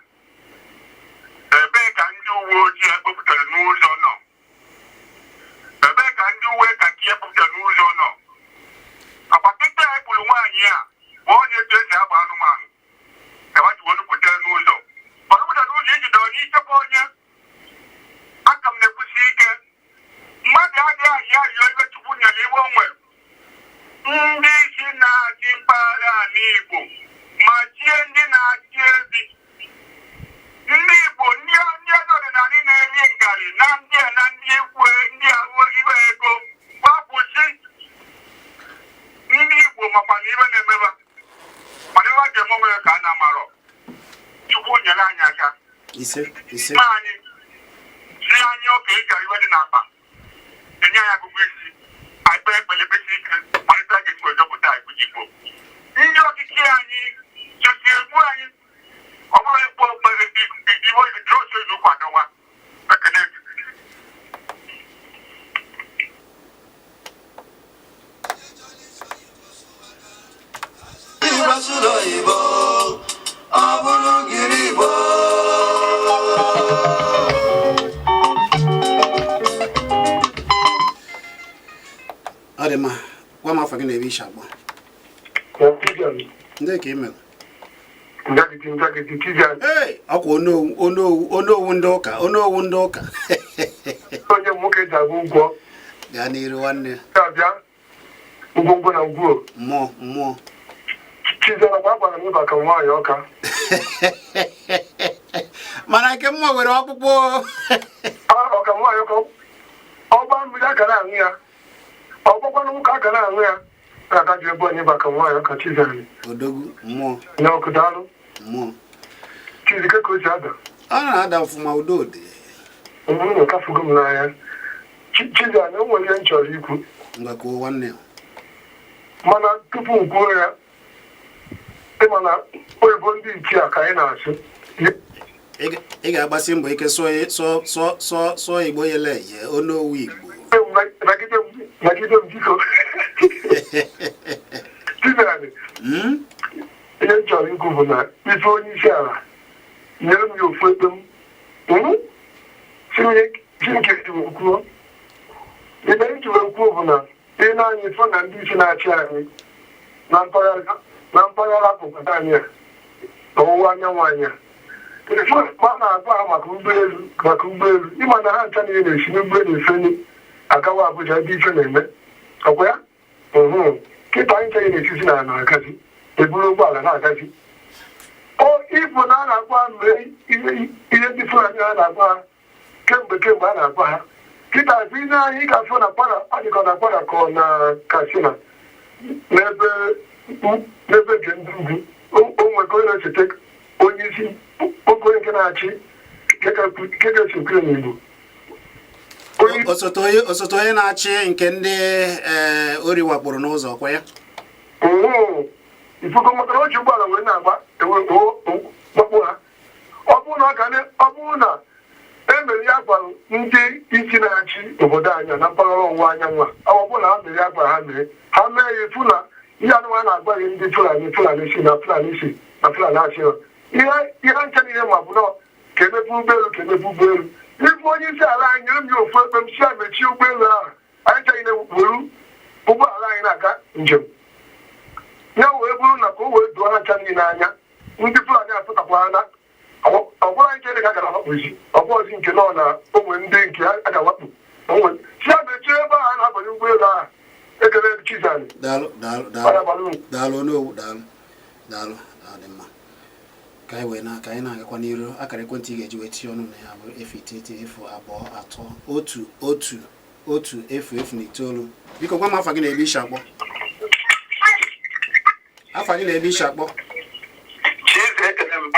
ebee ka ndị uwe ojii ekpopụtara n'ụzọ nọ? Ebee ka ndị uwe kaki ekpopụtara n'ụzọ nọ? Akwa kịta egburu nwaanyị a bụ onye etu esi agba anụmanụ ka ha ji wee nupụta n'ụzọ, ọ nupụta n'ụzọ ijide onye, ichekwa onye. Aka m na-ekwusi ike, mmadụ adịghị ayị ayọ ibe Chukwu nyere iwe o nwere. Ndị isi na-achị mpaghara ala Igbo ma chie ndị na-achị ebi ndị Igbo, ndị eze ọdịnala na-eri ngarị na ndị a na ndị ikwu ndị ahụ ibe ego gbapụsị ndị Igbo, makwa na ibe na-emeba, mana ebe a ga-eme onwe ya ka a na-amarọ. Chukwu nyere anyị aka. Ise, ise. Ime anyị si anyị oke ịjara iwe dị n'akpa enye anyị agụgụ isi, anyị kpee ekpere, kpesi ike, malite a ga-esi wee zọpụta anyị. Igbo, ndị ọchịchị anyị chesi egbu anyị, ọ bụrụ ikpo iwe drọsụ izu kwadowa. Ekene gị. Igbo asụrụ oyibo, ọ bụrụ ngiri Igbo. Ọ dị mma. Gwa m afa gị na ebe isi akpọ. Ndị ka ị mere. Njagidi, njagidi, Tijan. Ee, ọkwa onowu, onowu, onowu ndị ụka, onowu ndị ụka. Onye nwoke ji agụ ụgwọ. Gaa n'iru, nwanne. Na-abịa ngwongwo na ngwuo. Mmụọ, mmụọ. Chizara kwa gwara m ịba ka nwaanyị ọka. Mana nke mmụọ nwere ọkpụkpụ. Ọka nwaanyị ọka, ọgba mmiri a ga na-aṅụ ya, ọgbakwanụ nwoke a ga na-aṅụ ya, na-aga ji ebe onye ịba ka nwaanyị ọka, Chizara. Odogwu mmụọ. Na ọkụ, daalụ. Mmụọ. Chizike, ka o si ada? Ọ na-ada ọfụma, udo dị. Mgbe kafugo m n'anya, Chizara, o nwere ihe m chọrọ ikwu. Ngwa, kwuo, nwanne. Mana tupu m kwuo ya, ịma na oyibo ndị ichie a ka anyị na-asụ. Ị ga-agbasi mbọ ike sụọ sụọ sụọ sụọ sụọ Igbo yele eye, onowu Igbo. Nagide m, nagide m biko. Chizara, ihe m chọrọ ikwu bụ na ife onye isi ala nyere m ya ofu ekpe m si nke ji wee kwuo, ibe m ji wee kwuo bụ na ihe na-anya ifo na ndị isi na-achị anyị na mpaghara akụkụ anyị a, n'ọwụwa anyanwụ anyị a, ifo ma na-agwa ha maka ụgbọelu, ịma na ha ncha niile na-esi n'ụgbọelu efeni agawa Abuja ebe ife na-eme ọkwa ya. Kịta anyị ncha na-esisi na na-agazi eburu ụgbọala na-agazi. Ọ ịbụ na a na-agwa ha mee ihe ndị Fulani a na-agwa ha kemgbe a na-agwa ha. Kịta bụ ihe anyị ga-afụ na kwara adịkọ na kwara ka ọ na Katsina, n'ebe nke ndị ugwu. O nwekọ onye na-echeta onye isi oge onye nke na-achị nke ga-esi kwuru n'Igbo. Osote onye na-achị nke ndị ori wakporo n'ụzọ kwa ya. Ifugo maka na o ji ụgbọala wee na-agba gbakpo ha. Ọ bụrụ na e mere ya gwara ndị isi na-achị obodo anyị na mpaghara ọwụwa anyanwụ a, ọ bụrụ na ha mere ya gwara ha mee, ha mee ya, ifu na ihe anụmanụ na-agwa gị ndị Fulani, Fulani si na Fulani si na Fulani achị ha, ihe nche niile ma bụ na ka emepe ụgbọelu, ka emepe ụgbọelu. Ịbụ onye isi ala anyị nyere m ya ofu ekpe m si ya mechie ụgbọelu ahụ, anyị nche niile were ụgbọala anyị na-aga njem ya, wee bụrụ na ka o wee doo ha ncha niile anya. Ndị Fulani apụtakwara ọ bụrụ anyị chere ka a gara wakpozi ọbụọzi nke nọ na onwe ndị nke a ga-awakpo onwe si ya mechie ebe ahụ a na-abanye ụgbọelu ahụ. Ekele m Chizzy. Daalụ, daalụ. Ọ Daalụ. na-abalị unu. Daalụ, onowu, daalụ, daalụ. Ọ dị mma. Ka anyị wee na ka anyị na-agakwa n'iru, akara ekwentị ị ga-eji wee tinye ọnụ na ya bụ 09023111009. Biko gwa m afa gị na ebe ishi akpọ. Afa gị na ebe ishi akpọ. Chizi, ekele m.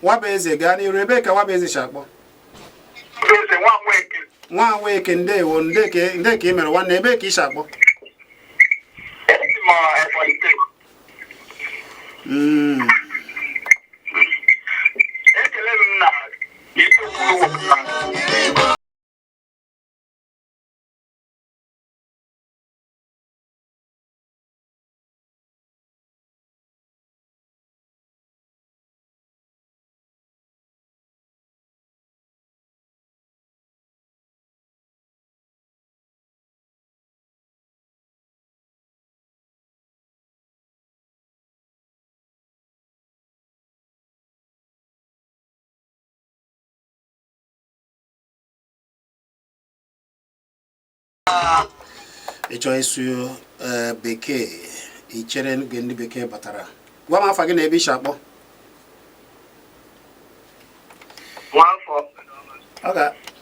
Nwabueze, gaa n'iru. Ebee ka Nwabueze si akpọ? Eze nwa Nweke. Nwa Nweke, ndewo. Nde ka ị mere, nwanne? Ebee ka ishi akpọ? Esi m Ebonyi Steeti. Ekele m na ife kwuru wepụtara. Ị chọọ ịsụ bekee, i chere oge ndị bekee batara. Gwa m afa gị na ebe ishi akpọ. Nwafọ.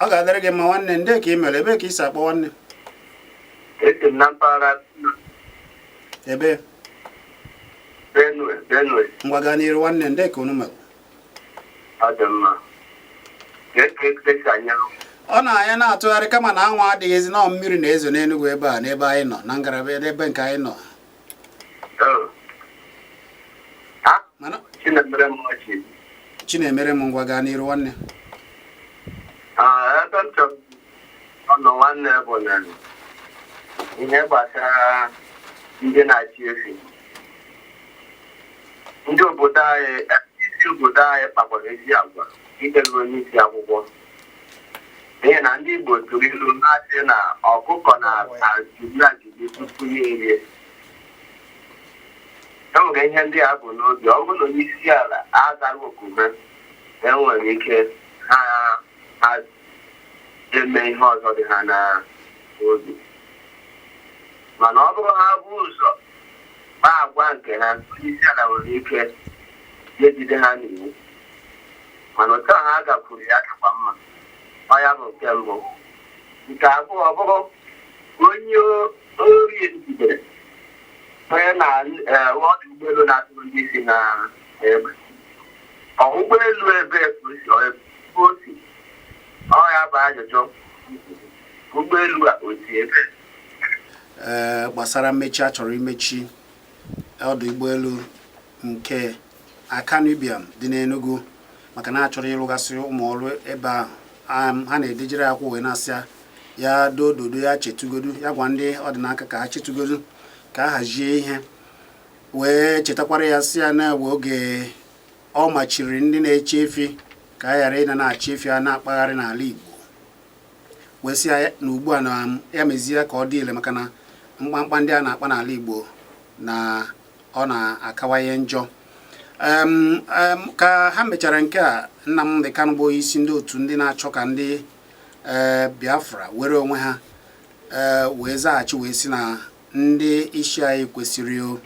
Ọ ga-adịrị gị mma, nwanne. Ndị ka ị mere, ebee ka isi akpọ, nwanne? Esi m na mpaghara Ebe? Benue, Benue. Ngwa, gaa n'iru, nwanne. Ndị ka unu mere? Ọ dị mma. Ka esi anya. Ọ na-anya na-atụgharị, kama na anwụ adịghịzi nọọ, mmiri na-ezo n'Enugwu ebe a, n'ebe anyị nọ, na ngalaba n'ebe nke anyị nọ. Oh. Ha? Mana Chinemere m ọchị. Chinemere m, ngwa, gaa n'iru, nwanne. Ah, ebe m chọrọ ọnụ, nwanne, bụ na ihe gbasara ndị na-achị efi. Ndị obodo anyị, isi obodo anyị kpakwara ezi agwa idebe onye isi akwụkwọ. N'ihi na ndị Igbo tụrụ ilu na-asị na ọkụkọ na-ajụgbu ajụgbu tupu ya erie. E nwere ihe ndị a bụ n'obi. Ọ bụrụ na onye isi ala azaghị oku ha, enwere ike ha eme ihe ọzọ dị ha n'obi. Mana ọ bụrụ ha bụ ụzọ kpaa agwa nke ha, onye isi ala nwere ike ejide ha n'iwu. Mana otu a ha gakwuru ya kakwa mma. Ọ ya bụ nke mbụ. Nke abụọ bụrụ onye ori ejidere, onye na ọdụ ụgbọelu na-atụrụ ndị isi na egbe. Ọ ụgbọelu ebe ka o si, ọ ebe o si? Ọ ya bụ ajụjụ. Ụgbọelu a, o si ebe? Ee, gbasara mmechi a chọrọ imechi ọdụ ụgbọelu nke Akanu Ibiam dị n'Enugu, maka na a chọrọ ịrụgasị ụmụ ọrụ ebe ahụ, ha na-edejere akwụkwọ wee na-asị ya dododo, ya chetugodu, ya gwa ndị ọ dị n'aka ka ha chetugodu, ka a hazie ihe, wee chetakwara ya, sị ya na-ewe oge ọ machiri ndị na-eche efi ka a ghara ịna na-achị efi a na-akpagharị n'ala Igbo, wee sị ya na ugbu a na ya mezie ka ọ dị ile, maka na mkpamkpa ndị a na-akpa n'ala Igbo na ọ na-akawanye njọ. Ka ha mechara nke a, Nnamdi Kanu bụ onye isi ndị otu ndị na-achọ ka ndị Biafra were onwe ha, wee zaghachi, wee sị na ndị isi anyị kwesịrị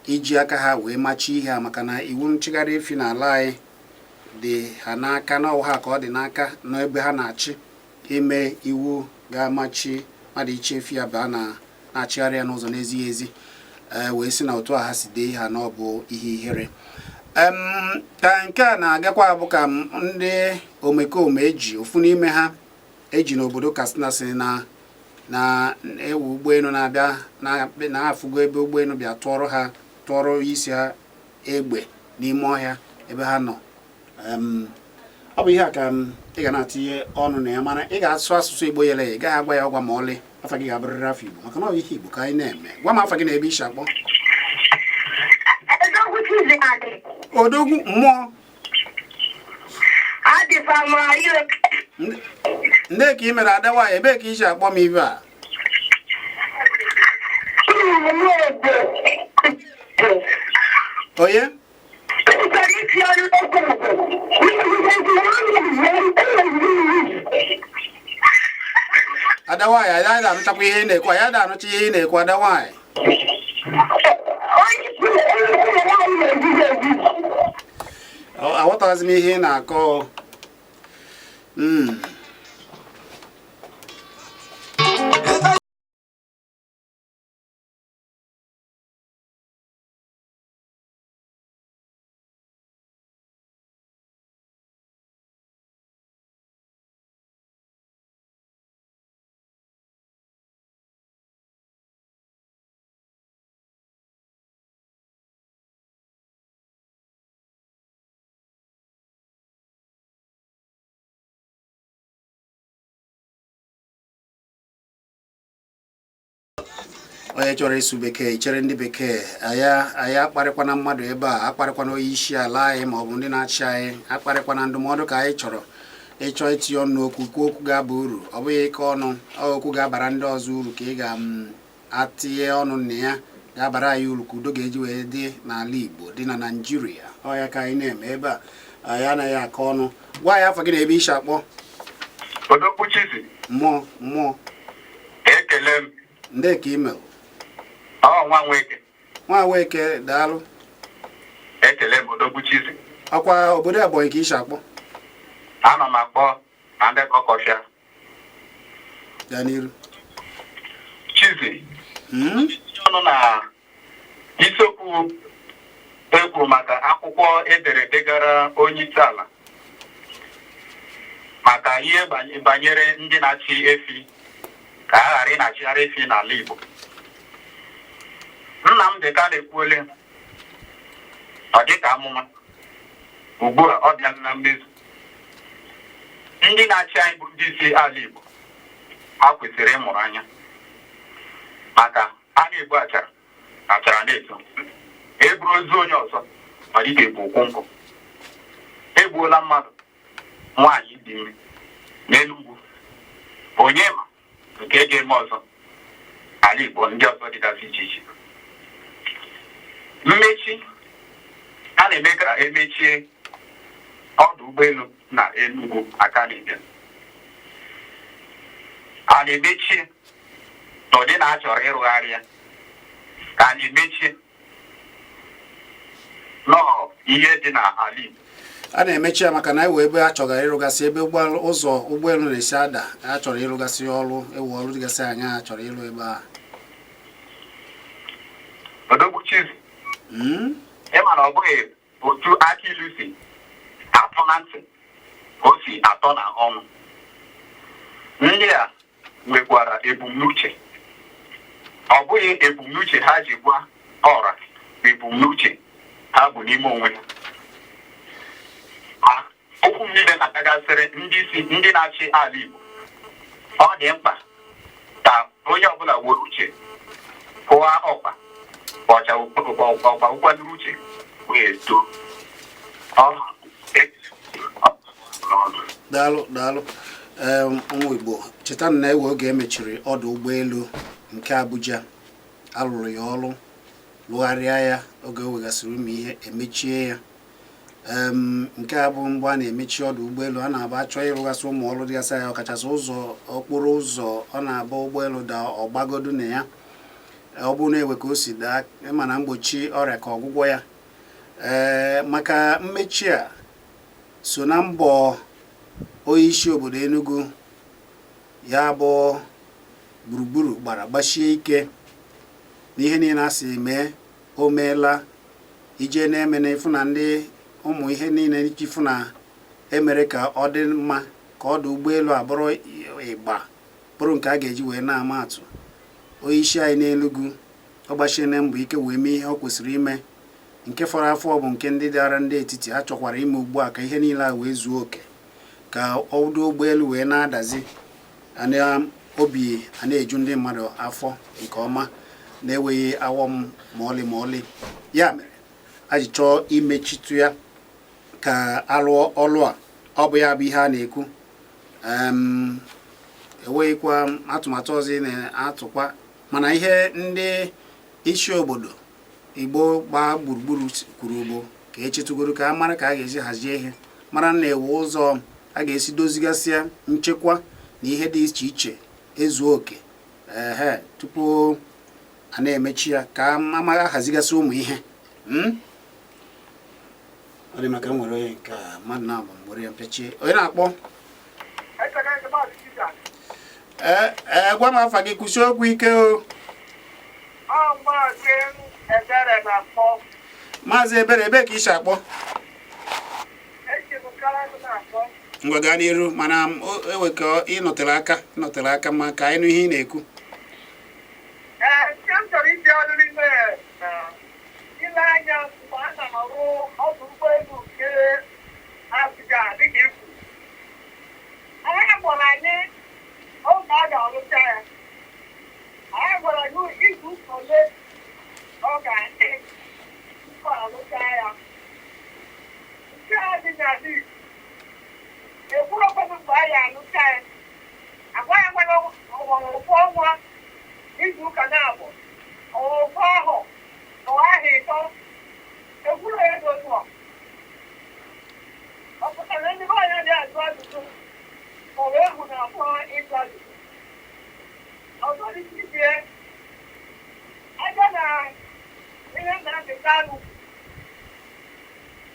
iji aka ha wee machie ihe a, maka na iwu nchịgharị efi n'ala anyị dị ha n'aka, n'ọwụ ha ka ọ dị n'aka n'ebe ha na-achị ime iwu ga-amachi mmadụ iche efi ya baa na na-achịgharị ya n'ụzọ na-ezighị ezi. Ee, wee sị na otu a ha si dee ihe a na ọ bụ ihe ihere. Ka nke a na-agakwa bụ ka ndị omekome eji ofu n'ime ha eji n'obodo Katsina si na na-ewu ụgbọelu na-abịa na-afụgo ebe ụgbọelu bịa tụọrọ ha, tụọrọ isi ha egbe n'ime ọhịa ebe ha nọ. Ọ bụ ihe a ka ị ga na-atinye ọnụ na ya, mana ị ga-asụ asụsụ Igbo yele ya. Ị gaghị agwa ya ọgwa ma ọlị. Afa gị ga-abụrịrị afọ Igbo, maka na ọ bụ ihe Igbo ka anyị na-eme. Gwa m afa gị na ebe isi akpọ. Odogwu mmụọ. Adịkwa m ayo. Ndị ka ị mere, ada nwaanyị? Ebee ka isi akpọ m ibe a? Ebe. Onye? Chọrọ iti ọnụ okwu bụ Ada nwaanyị, anyị ada anụchakwa ihe ị na-ekwu, anyị ada anụcha ihe ị na-ekwu, ada nwaanyị. Onye isi ụmụ nwaanyị na-ezuzu ezuzu. Aghọtaghịzi m ihe ị na-akọ. Onye chọrọ ịsụ bekee, chere ndị bekee. Anyị akparịkwana mmadụ ebe a, akparịkwana onye isi ala anyị ma ọ bụ ndị na-achị anyị, akparịkwana. Ndụmọdụ ka anyị chọrọ. Ịchọ itinye ọnụ okwu, kwuo okwu ga-aba uru. Ọ bụghị ike ọnụ, ọ okwu ga-abara ndị ọzọ uru ka ị ga-atinye ọnụ na ya, ga-abara anyị uru, ka udo ga-eji wee dị n'ala Igbo, dị na Naịjirịa. Ọ ya ka anyị na-eme ebe a. Anyị anaghị akọ ọnụ. Gwa anyị afọ gị na ebe isi akpọ. Odogwu Chizi. Mmụọ, mmụọ. Ekele m. Ndị ka email. Ọ nwa Nweke. Nwa Nweke, daalụ. Ekele m, Odogwu Chizi. Ọkwa obodo Ebonyi ka isi akpọ? Ana m akpọ na ndị Ọkọfịa. Gaa n'iru. Chizi, ọnụ na isiokwu e kwuru maka akwụkwọ edere degara onye isi ala maka ihe banyere ndị na-achị efi, ka a ghara ị na-achịgharị efi n'ala Igbo. Nnamdị Kanu ekwuole, ọ dịka amụma ugbu a, ọ bịala na mmezu. Ndị na-achị anyị bụ ndị isi ala Igbo, ha kwesịrị ịmụrụ anya, maka a na-egbu achara, achara na-eto. Eburu ozu onye ọzọ, ọ dịka ebu ụkwụ nkụ. Egbuola mmadụ, nwaanyị dị ime n'Enugwu. Onye ma nke ga-eme ọzọ ala Igbo ndị ọzọ dịgasị iche iche. Mmechi a na-eme ka emechie ọdụ ụgbọelu na Enugu aka na-ebịa, a na-emechie n'ụdị na a chọrọ ịrụgharị ya, ka a na-emechie nọọ ihe dị n'ala Igbo. A na-emechi ya maka na ewe ebe a chọgara ịrụgasị ebe ụgbọelu, ụzọ ụgbọelu na-esi ada. A chọrọ ịrụgasị ọrụ, ewe ọrụ dịgasị anya a chọrọ ịrụ ebe a. Odogwu Chizi, ịma na ọ bụghị otu aka ilu si atọ na ntị ka o si atọ na ọnụ. Ndị a nwekwara ebumnuche. Ọ bụghị ebumnuche ha ji gwa ọra bụ ebumnuche ha bụ n'ime onwe ha. Ma okwu m niile na-agagasịrị ndị isi, ndị na-achị ala Igbo, ọ dị mkpa ka onye ọbụla were uche kụwa ọkpa ọcha, ọkpa ụkwadoro uche wee too. Ọ n'ọdụ. Daalụ, daalụ. Ụmụ Igbo, cheta na ewe oge emechiri ọdụ ụgbọelu nke Abuja, alụrụ ya ọrụ, lụgharịa ya. Oge o wegasịrị ụmụ ihe, emechie ya. Nke a bụ mgbe a na-emechi ọdụ ụgbọelu, a na-abụ achọ ịrụgasị ụmụ ọrụ dịgasị ya, ọkachasị ụzọ okporo ụzọ ọ na-abụ ụgbọelu da, ọgbagodu na ya. Ọ bụrụ na ewe ka o si daa, ịma na mgbochi ọrịa ka ọgwụgwọ ya. Ee, maka mmechi a so na mbọ onye isi obodo Enugu, ya bụ gburugburu gbara gbasie ike n'ihe niile a sị mee, o meela ije na-eme na ịfụ na ndị ụmụ ihe niile iji fụ na emere ka ọ dị mma, ka ọdụ ụgbọelu a bụrụ ịgba, bụrụ nke a ga-eji wee na-ama atụ. Onye isi anyị n'Enugu, ọ gbachiene mbọ ike wee mee ihe ọ kwesịrị ime. Nke fọrọ afọ bụ nke ndị dara ndị etiti a chọkwara ime ugbu a, ka ihe niile a wee zuo oke, ka ọdụ ụgbọelu wee na-adazi ana obi a na-eju ndị mmadụ afọ nke ọma, na-enweghị awọm ma ọlị ma ọlị. Ya mere a ji chọọ imechitu ya ka alụọ ọlụ a. Ọ bụ ya bụ ihe a na-ekwu. Enweghịkwa atụmatụ ọzọ ị na-atụkwa, mana ihe ndị isi obodo Igbo gbaa gburugburu kwuru bụ ka echetụgoro, ka a mara ka a ga-esi hazie ihe, mara na ewe ụzọ a ga-esi dozigasịa nchekwa na ihe dị iche iche. ezuo oke ehe tupu a na-emechi ya ka amaghị ahazigasị ụmụ ihe. Ọ dị maka m nwere onye nke a mmadụ na-abụ mgbere ya mpechie onye na-akpọ. Ee ee, gwa m afa gị, kwụsị okwu ike o. Maazị Ebere na-akpọ. Maazị Ebere, ebee ka i si akpọ? Eji m Calabar na-akpọ. Ngwa, gaa n'iru, mana ewe ka ị nọtere aka ma ka anyị nụ ihe ị na-ekwu. Ee, nke m chọrọ iji ọrụ n'ime na ile anya mgbe a na-arụ ọdụ ụgbọelu nke Abuja, dịka ikwu anyị gwara anyị oge a ga-arụcha ya, anyị gwara anyị izu ụka ole ọ ga-adị tupu arụcha ya. Nke a dị n'ala Igbo ekwurokwanụ mgbe anyị arụcha ya, agwaghị nwere ọgbara ofu ọnwa, izu ụka na-abụ, ofu ahụ ọ ahụ ịtọ, ekwuru ya dị otu a. Ọ pụtara na ndị be anyị adịghị ajụ ajụjụ, ma ọ bụ egwu na-atụ ha ịjụ ajụjụ. Ọzọ dị iche iche, abịa na ihe Nnamdi Kanu,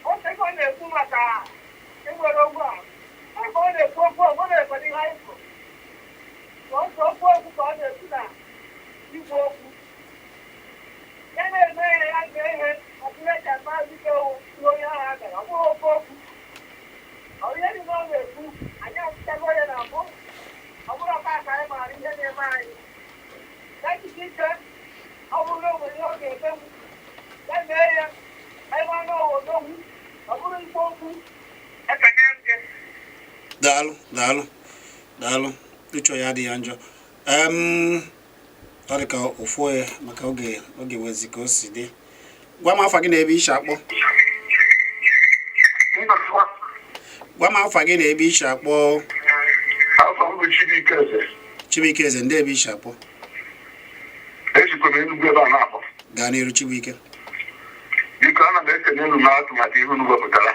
o tego ọ na-ekwu maka inwere okwu a, oge ọ na-ekwu okwu ọ na-ekwado ihe anyị kwuru. Sọsọ okwu okwu ka ọ na-ekwu na igwe okwu ya na-eme ihe ya mee ihe ọbụla eji ama dike onye ahụ a gara. Ọ bụghị oke okwu, ọ ihe dị na ọ na-ekwu, anyị achịchago ya na mbụ. Ọ bụrụ ọka ka anyị maara ihe na-eme anyị ya jisi ike. Ọ bụrụ na o nwere ihe ọ ga-emenwu, ya mee ya ebe ọ na odogwu, ọ bụrụ ikwu okwu. Ekene m gị. Daalụ, daalụ, daalụ. Uche ya adịghị ya njọ. Ọ dị ka ofu onye maka oge oge wezi ka o si dị. Gwa m afa gị na ebe ishi akpọ. Gwa m afa gị na ebe ishi akpọ. Afọ m bụ Chibuike Eze. Chibuike Eze, ndị ebe ishi akpọ? Ejikwa m Enugwu ebe a na-akpọ. Gaa n'iru, Chibuike. Biko, ana m ekene unu na atụmatụ ihe unu wepụtara,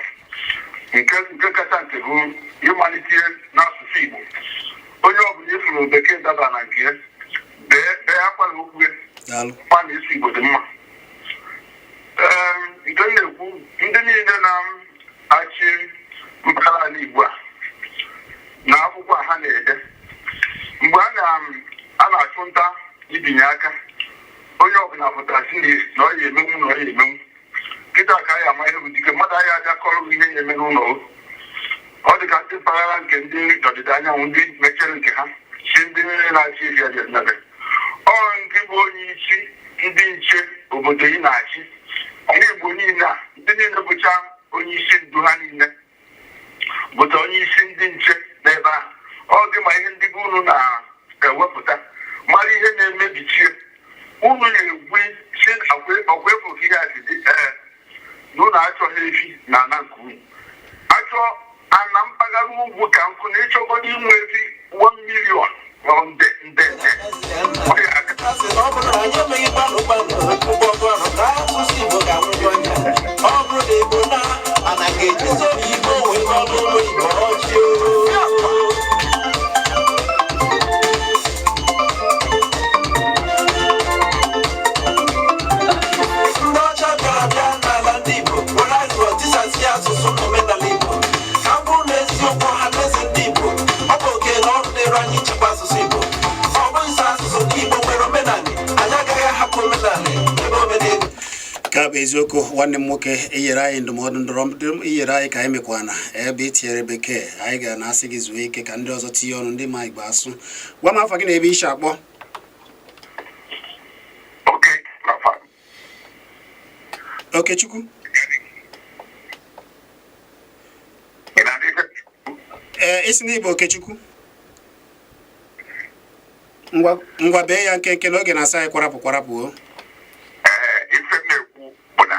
nke kacha nke bụ ịmalite ihe n'asụsụ Igbo. Onye ọbụla ifuru bekee daba na nke ya, bee bee akwara okwu ya. Daalụ. Mma na isi Igbo dị mma. Ee, nke m na-ekwu, ndị niile na-achị mpaghara ala Igbo a na akwụkwọ a ha na-ede mgbe a na-achụ nta ibinye aka, onye ọbụla pụtara si na ọ ya emenwu, na ọ ya emenwu. Kịta ka anyị ama ihe bụ dike mmadụ. Anyị abịa kọrọ ihe ya eme n'ụlọ. Ọ dị ka ndị mpaghara nke ndị ọdịda anyanwụ, ndị mechere nke ha si ndị na-achị ehi abịa nebe ọ nke bụ onye isi ndị nche obodo ị na-achị ndị Igbo niile a, ndị niile bụcha onye isi ndu ha niile bụta onye isi ndị nche n'ebe ahụ. Ọ dị ma ihe ndị be unu na-ewepụta mara ihe na-emebichie unu na-egwu si ọkwa efu ka ihe a si dị. Ee, na unu achọghị efi na ana nke unu achọ ana mpaghara ugwu ka nkụ na ịchọgodo inwe efi 1 million ma ọ nde nde nde ọ ya aka. Asị na ọ bụrụ na anyị emeghị gbalụ gbalụ ụgbọ ọrụ ka asụsụ Igbo ga-anwụgwọ ya. Ọ bụrụ na Igbo na anaghị ejizi oyibo wee kọlụ ụmụ Igbo ọchị o. Ndị ọcha bịara bịa n'ala ndị Igbo were aghụghọ tisasị asụsụ na omenala Igbo. Ka m bụrụ na eziokwu, ọha na eze ndị Igbo, ọ bụ oke na ọrụ dịrị anyị ichekwa asụsụ Igbo. Ọ bụghị sọ asụsụ ndị Igbo nwere omenala, anyị agaghị ahapụ omenala ebe omenala. Nke a bụ eziokwu. Nwanne m nwoke, inyere anyị ndụmọdụ ndọrọ inyere anyị ka anyị mekwana ebe i tinyere bekee, anyị ga na-asị gị zuo ike ka ndị ọzọ tinye ọnụ, ndị ma Igbo asụ. Gwa m afa gị na ebe ishi akpọ. Oke nafa. Okechukwu. Ị na-adị ife? Ee, isi n'Igbo Okechukwu. Ngwa ngwa, bee ya nkenke n'oge na-asa anyị kwarapụ kwarapụ o. Ee, ife m na-ekwu bụ na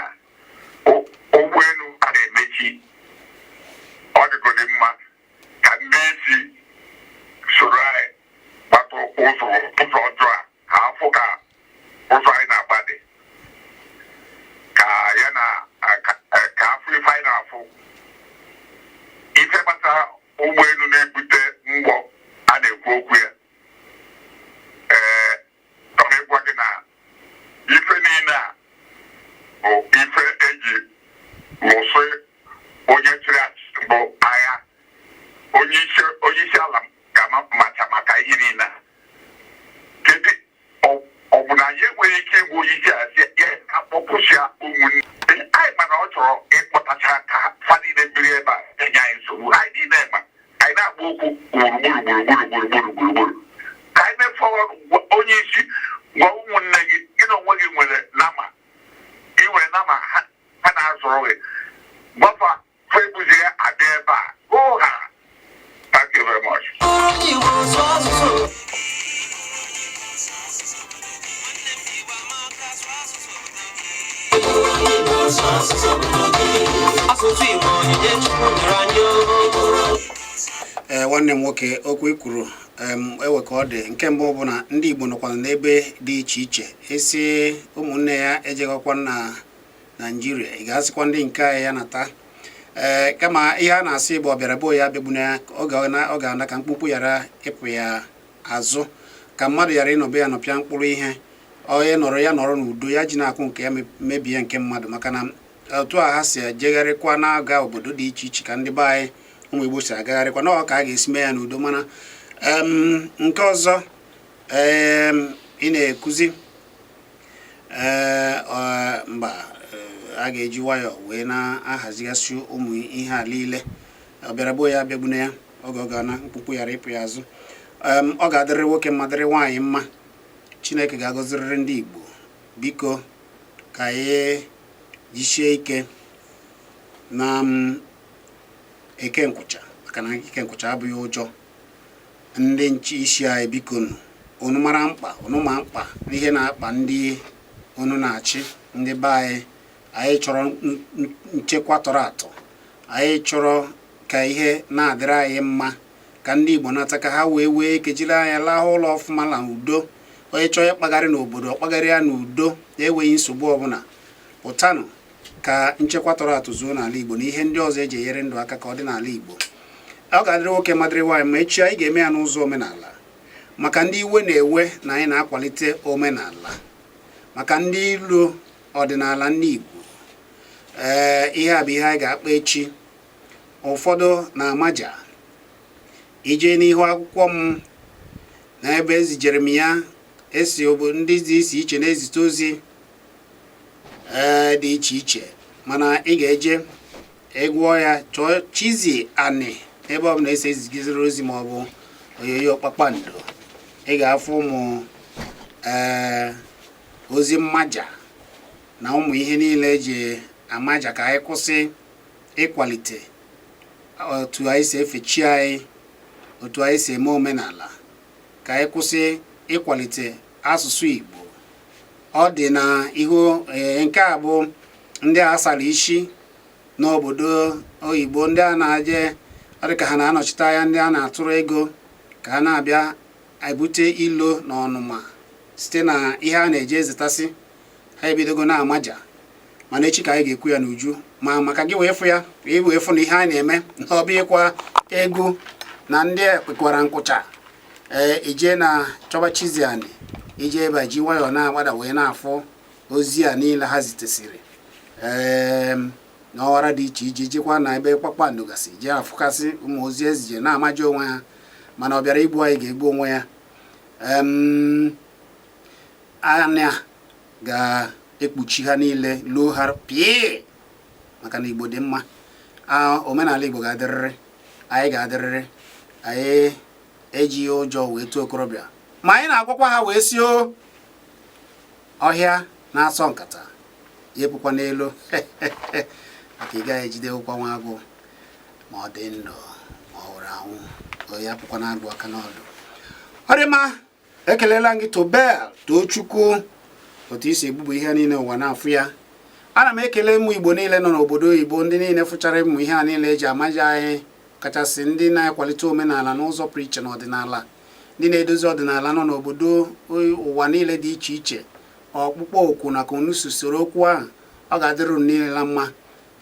ụgbọelu a na-emechi, ọ dịgodi mma ka ndị isi soro anyị gbata ụzọ ọjọọ a ka afụ ka ụzọ anyị na-agba dị ka ya na ka afụ ife anyị na-afụ. Ife gbasara ụgbọelu na-ebute mgbọ a na-ekwu okwu ya. Ịgwa onye isi ala sị ya akpọpụsịa ụmụnne anyị, mana ọ chọrọ ịkpọtacha ka fa niile biri ebe a enye anyị nsogbu. Anyị niile ma anyị na-agba okwu gburugburu gburugburu gburugburu gburugburu. Ka anyị mefọrọ onye isi gwa ụmụnne gị, gị na onwe gị nwere nama, ị nwere nama ha ha na-azụrụ gị, gwafa fa ebuzi ya abịa ebe a. Go ha. Thank you very much. Onye Igbo sụọ asụsụ. Asụsụ Igbo, onyinye Chukwu nyere anyị o. Ee, nwanne m nwoke, okwu i kwuru ewe ka ọ dị. Nke mbụ bụ na ndị Igbo nọkwa n'ebe dị iche iche. Esi ụmụnne ya ejeghọkwa na Naijiria, ị ga-asịkwa ndị nke anyị ya nata. Ee, kama ihe a na-asị bụ ọ bịara bụ ya abịagbuna ya oge ọ ga-ana ka mkpụmkpụ ghara ịpụ ya azụ, ka mmadụ ghara ịnọbe ya nọpịa mkpụrụ ihe. Onye nọrọ ya nọrọ n'udo, ya ji na-akwụ nke ya mebie nke mmadụ, maka na otu a ha si ejegharịkwa na-aga obodo dị iche iche ka ndị be anyị ụmụ Igbo si agagharịkwa na ọ ka a ga-esi mee ya n'udo. Mana nke ọzọ ị na-ekuzi, ee, mba, a ga-eji nwayọọ wee na-ahazigasị ụmụ ihe a niile. Ọ bịara bụ ya abịagbuna ya oge ọ ga-ana mkpụmkpụ ghara ịpụ ya azụ. Ọ ga-adịrị nwoke mma, dịrị nwaanyị mma. Chineke ga-agọzirịrị ndị Igbo. Biko, ka anyị jisie ike na eke nkwụcha, maka na eke nkwụcha abụghị ụjọ. Ndị nche isi anyị, biko nụ, unu mara mkpa unu ma mkpa ihe na-akpa ndị unu na-achị, ndị be anyị. Anyị chọrọ nchekwa tọrọ atọ. Anyị chọrọ ka ihe na-adịrị anyị mma, ka ndị Igbo nata, ka ha wee wee ike jiri anya laa ụlọ ọfụma na udo. Onye chọọ ịkpagharị n'obodo, ọ kpagharị ya n'udo, na-enweghị nsogbu ọbụla. Pụtanụ ka nchekwa tọrọ atọ zuo n'ala Igbo na ihe ndị ọzọ eji enyere ndụ aka ka ọ dị n'ala Igbo. Ọ ga-adịrị nwoke mma, dịrị nwaanyị ma. Echi anyị ga-eme ya n'ụzọ omenala, maka ndị iwe na-ewe na anyị na-akwalite omenala, maka ndị ilo ọdịnala ndị Igbo. Ee, ihe a bụ ihe anyị ga-akpa echi. Ụfọdụ na-amaja ije n'ihu akwụkwọ m na ebe ezijere m ya, esi obodo ndị dị iche iche na-ezite ozi ee dị iche iche. Mana ị ga-eje ịgụọ ya, chọọ Chizzy Ani ebe ọ bụla esi ezigiziri ozi ma ọ bụ onyonyo kpakpando, ị ga-afụ ụmụ ee ozi mmaja na ụmụ ihe niile eji amaja ka anyị kwụsị ịkwalite otu anyị si efe chi anyị, otu anyị si eme omenala, ka anyị kwụsị ịkwalite asụsụ Igbo. Ọ dị na ihu nke a bụ ndị a sara isi n'obodo oyibo, ndị a na-aje, ọ dị ka ha na-anọchite anya ndị a na-atụrụ ego ka ha na-abịa ebute ilo na ọnụma site na ihe a na-eje ezetasị. Ha ebidogo na-amaja. Mana echi ka anyị ga-ekwu ya n'uju, ma maka gị wee fụ ya, ị wee fụ na ihe a na-eme na ọ bụghịkwa egwu na ndị ekpekwara nkwụcha. Ee, ije na chọba Chizzy Ani, ije ebe a ji nwayọọ na-agbada wee na-afụ ozi a niile ha zitesịrị ee n'ọwara dị iche iche, ijekwa na ebe kpakpando gasị jee afụkasị ụmụ ozi ezije na-amaji onwe ha. Mana ọ bịara igbu anyị ga-egbu onwe ya. Anya ga-ekpuchi ha niile, luo ha pịị, maka na Igbo dị mma. Omenala Igbo ga-adịrịrị, anyị ga-adịrịrị. Anyị ejighị ụjọ wee tụọ okorobịa, ma anyị na-agwakwa ha wee si o ọhịa na-asọ nkata ya epụkwa n'elu, maka ị gaghị ejidewokwa nwa agụ, ma ọ dị ndụ ma ọ nwụrụ anwụ. Ya pụkwa na agụ aka n'ọdụ. Ọ dị mma, ekelela m gị, Tobel Tochukwu, otu isi ebubu ihe niile ụwa na-afụ ya. Ana m ekele ụmụ Igbo niile nọ n'obodo oyibo, ndị niile fụchara ịmụ ihe a niile eji amaji anyị, kachasị ndị na-akwalite omenala n'ụzọ pụrụ iche na ọdịnala, ndị na-edozi ọdịnala nọ n'obodo ụwa niile dị iche iche. Ọkpụkpọ oku na ka unu soro okwu ahụ, ọ ga-adịrị unu niile na mma.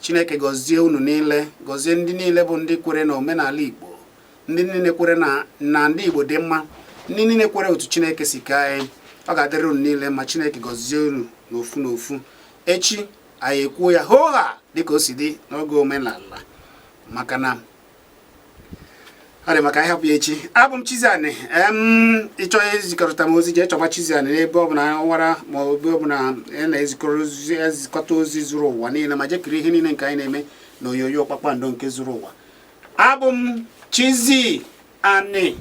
Chineke gọzie unu niile, gọzie ndị niile bụ ndị kwere na omenala Igbo, ndị niile kwere na ndị Igbo dị mma, ndị niile kwere otu Chineke si kee anyị. Ọ ga-adịrị unu niile ma. Chineke gọzie unu n'ofu n'ofu. Echi anyị ekwuo ya hoo ha dịka o si dị n'oge omenala, maka na Ọ dị maka anyị hapụ ya echi. Abụ m Chiziani. Ị chọọ izikọrịta m ozi, jee chọba Chiziani n'ebe ọ bụla ọwara ma ọ bụ ebe ọ bụla a na-ezikọrọ ozi, ezikọta ozi zuru ụwa niile, ma jee kiri ihe niile nke anyị na-eme na onyonyo kpakpando nke zuru ụwa. Abụ m Chiziani.